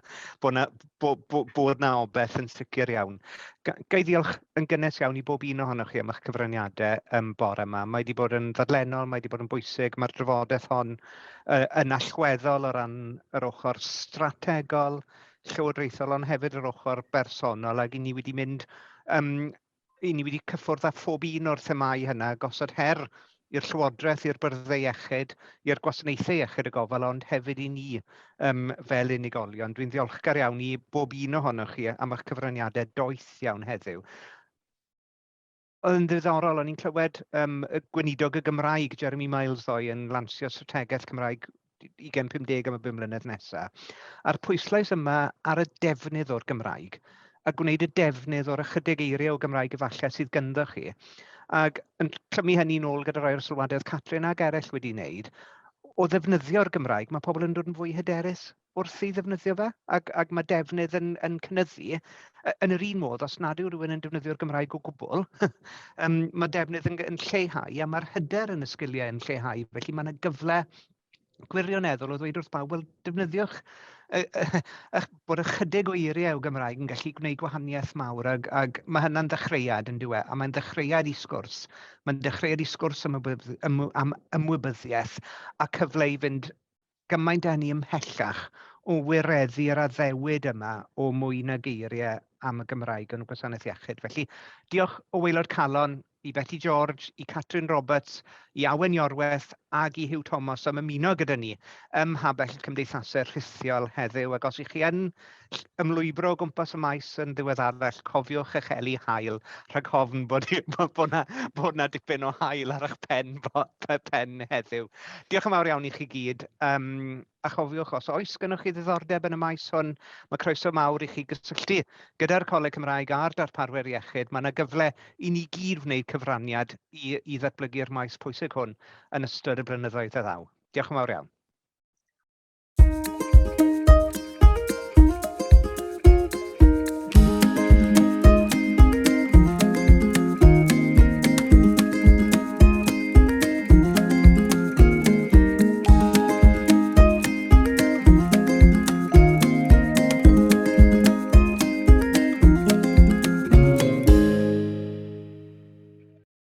bod na, bo, bo, bod na obaith yn sicr iawn. Ga, ga i ddiolch yn gynnes iawn i bob un ohonoch chi am eich cyfraniadau um, bore yma. Mae wedi bod yn ddadlennol, mae wedi bod yn bwysig, mae'r drafodaeth hon uh, yn allweddol o ran yr ochr strategol, llywodraethol ond hefyd yr ochr bersonol ac i ni wedi mynd, um, i ni wedi cyffwrdd â phob un o'r themâu hynna, gosod her i'r llywodraeth, i'r byrddau iechyd, i'r gwasanaethau iechyd y gofal, ond hefyd i ni um, fel unigolion. Dwi'n ddiolchgar iawn i bob un ohonoch chi am eich cyfraniadau doeth iawn heddiw. Oedd yn ddiddorol, o'n i'n clywed um, y gweinidog y Gymraeg, Jeremy Miles, ddoe yn lansio strategaeth Cymraeg 2050 am y bum mlynedd nesaf. A'r pwyslais yma ar y defnydd o'r Gymraeg, a gwneud y defnydd o'r ychydig eiriau o Gymraeg efallai sydd gynddo chi. Ac yn clymu hynny nôl gyda rhai o'r sylwadau oedd Catrin ac eraill wedi wneud, o ddefnyddio'r Gymraeg, mae pobl yn dod yn fwy hyderus wrth ei ddefnyddio fe, ac, ac mae defnydd yn, yn cynyddu. Yn yr un modd, os nad yw rhywun yn defnyddio'r Gymraeg o gwbl, um, mae defnydd yn, yn lleihau a mae'r hyder yn y sgiliau yn lleihau. Felly mae yna gyfle gwirioneddol o ddweud wrth bawb, wel, defnyddiwch eich bod ychydig o eiriau o Gymraeg yn gallu gwneud gwahaniaeth mawr, ac, ac mae hynna'n ddechreuad yn diwe, a mae'n ddechreuad i sgwrs. Mae'n dechreuad i sgwrs am, am ymwybyddiaeth a cyfle i fynd gymaint â hynny ymhellach o wireddu'r addewid yma o mwy na geiriau am y Gymraeg yn y Gwasanaeth Iechyd. Felly, diolch o waelod calon i Beti George, i Catrin Roberts, i Awen Iorwerth ac i Huw Thomas am ymuno gyda ni ym Mhabell Cymdeithasau Rhithiol heddiw. Ac os ych chi yn ymlwybro o gwmpas y maes yn ddiweddarach, cofiwch eich eli haul rhag ofn bod, bod, bod, na, bod na dipyn o haul ar eich pen, pen heddiw. Diolch yn fawr iawn i chi gyd. Um, a chofiwch, os oes gennych chi ddiddordeb yn y maes hwn, mae croeso mawr i chi gysylltu gyda'r Coleg Cymraeg a'r darparwyr iechyd. Mae yna gyfle i ni gyd wneud cyfraniad i, i ddatblygu'r maes pwysig hwn yn ystod y blynyddoedd a ddaw. Diolch yn fawr iawn.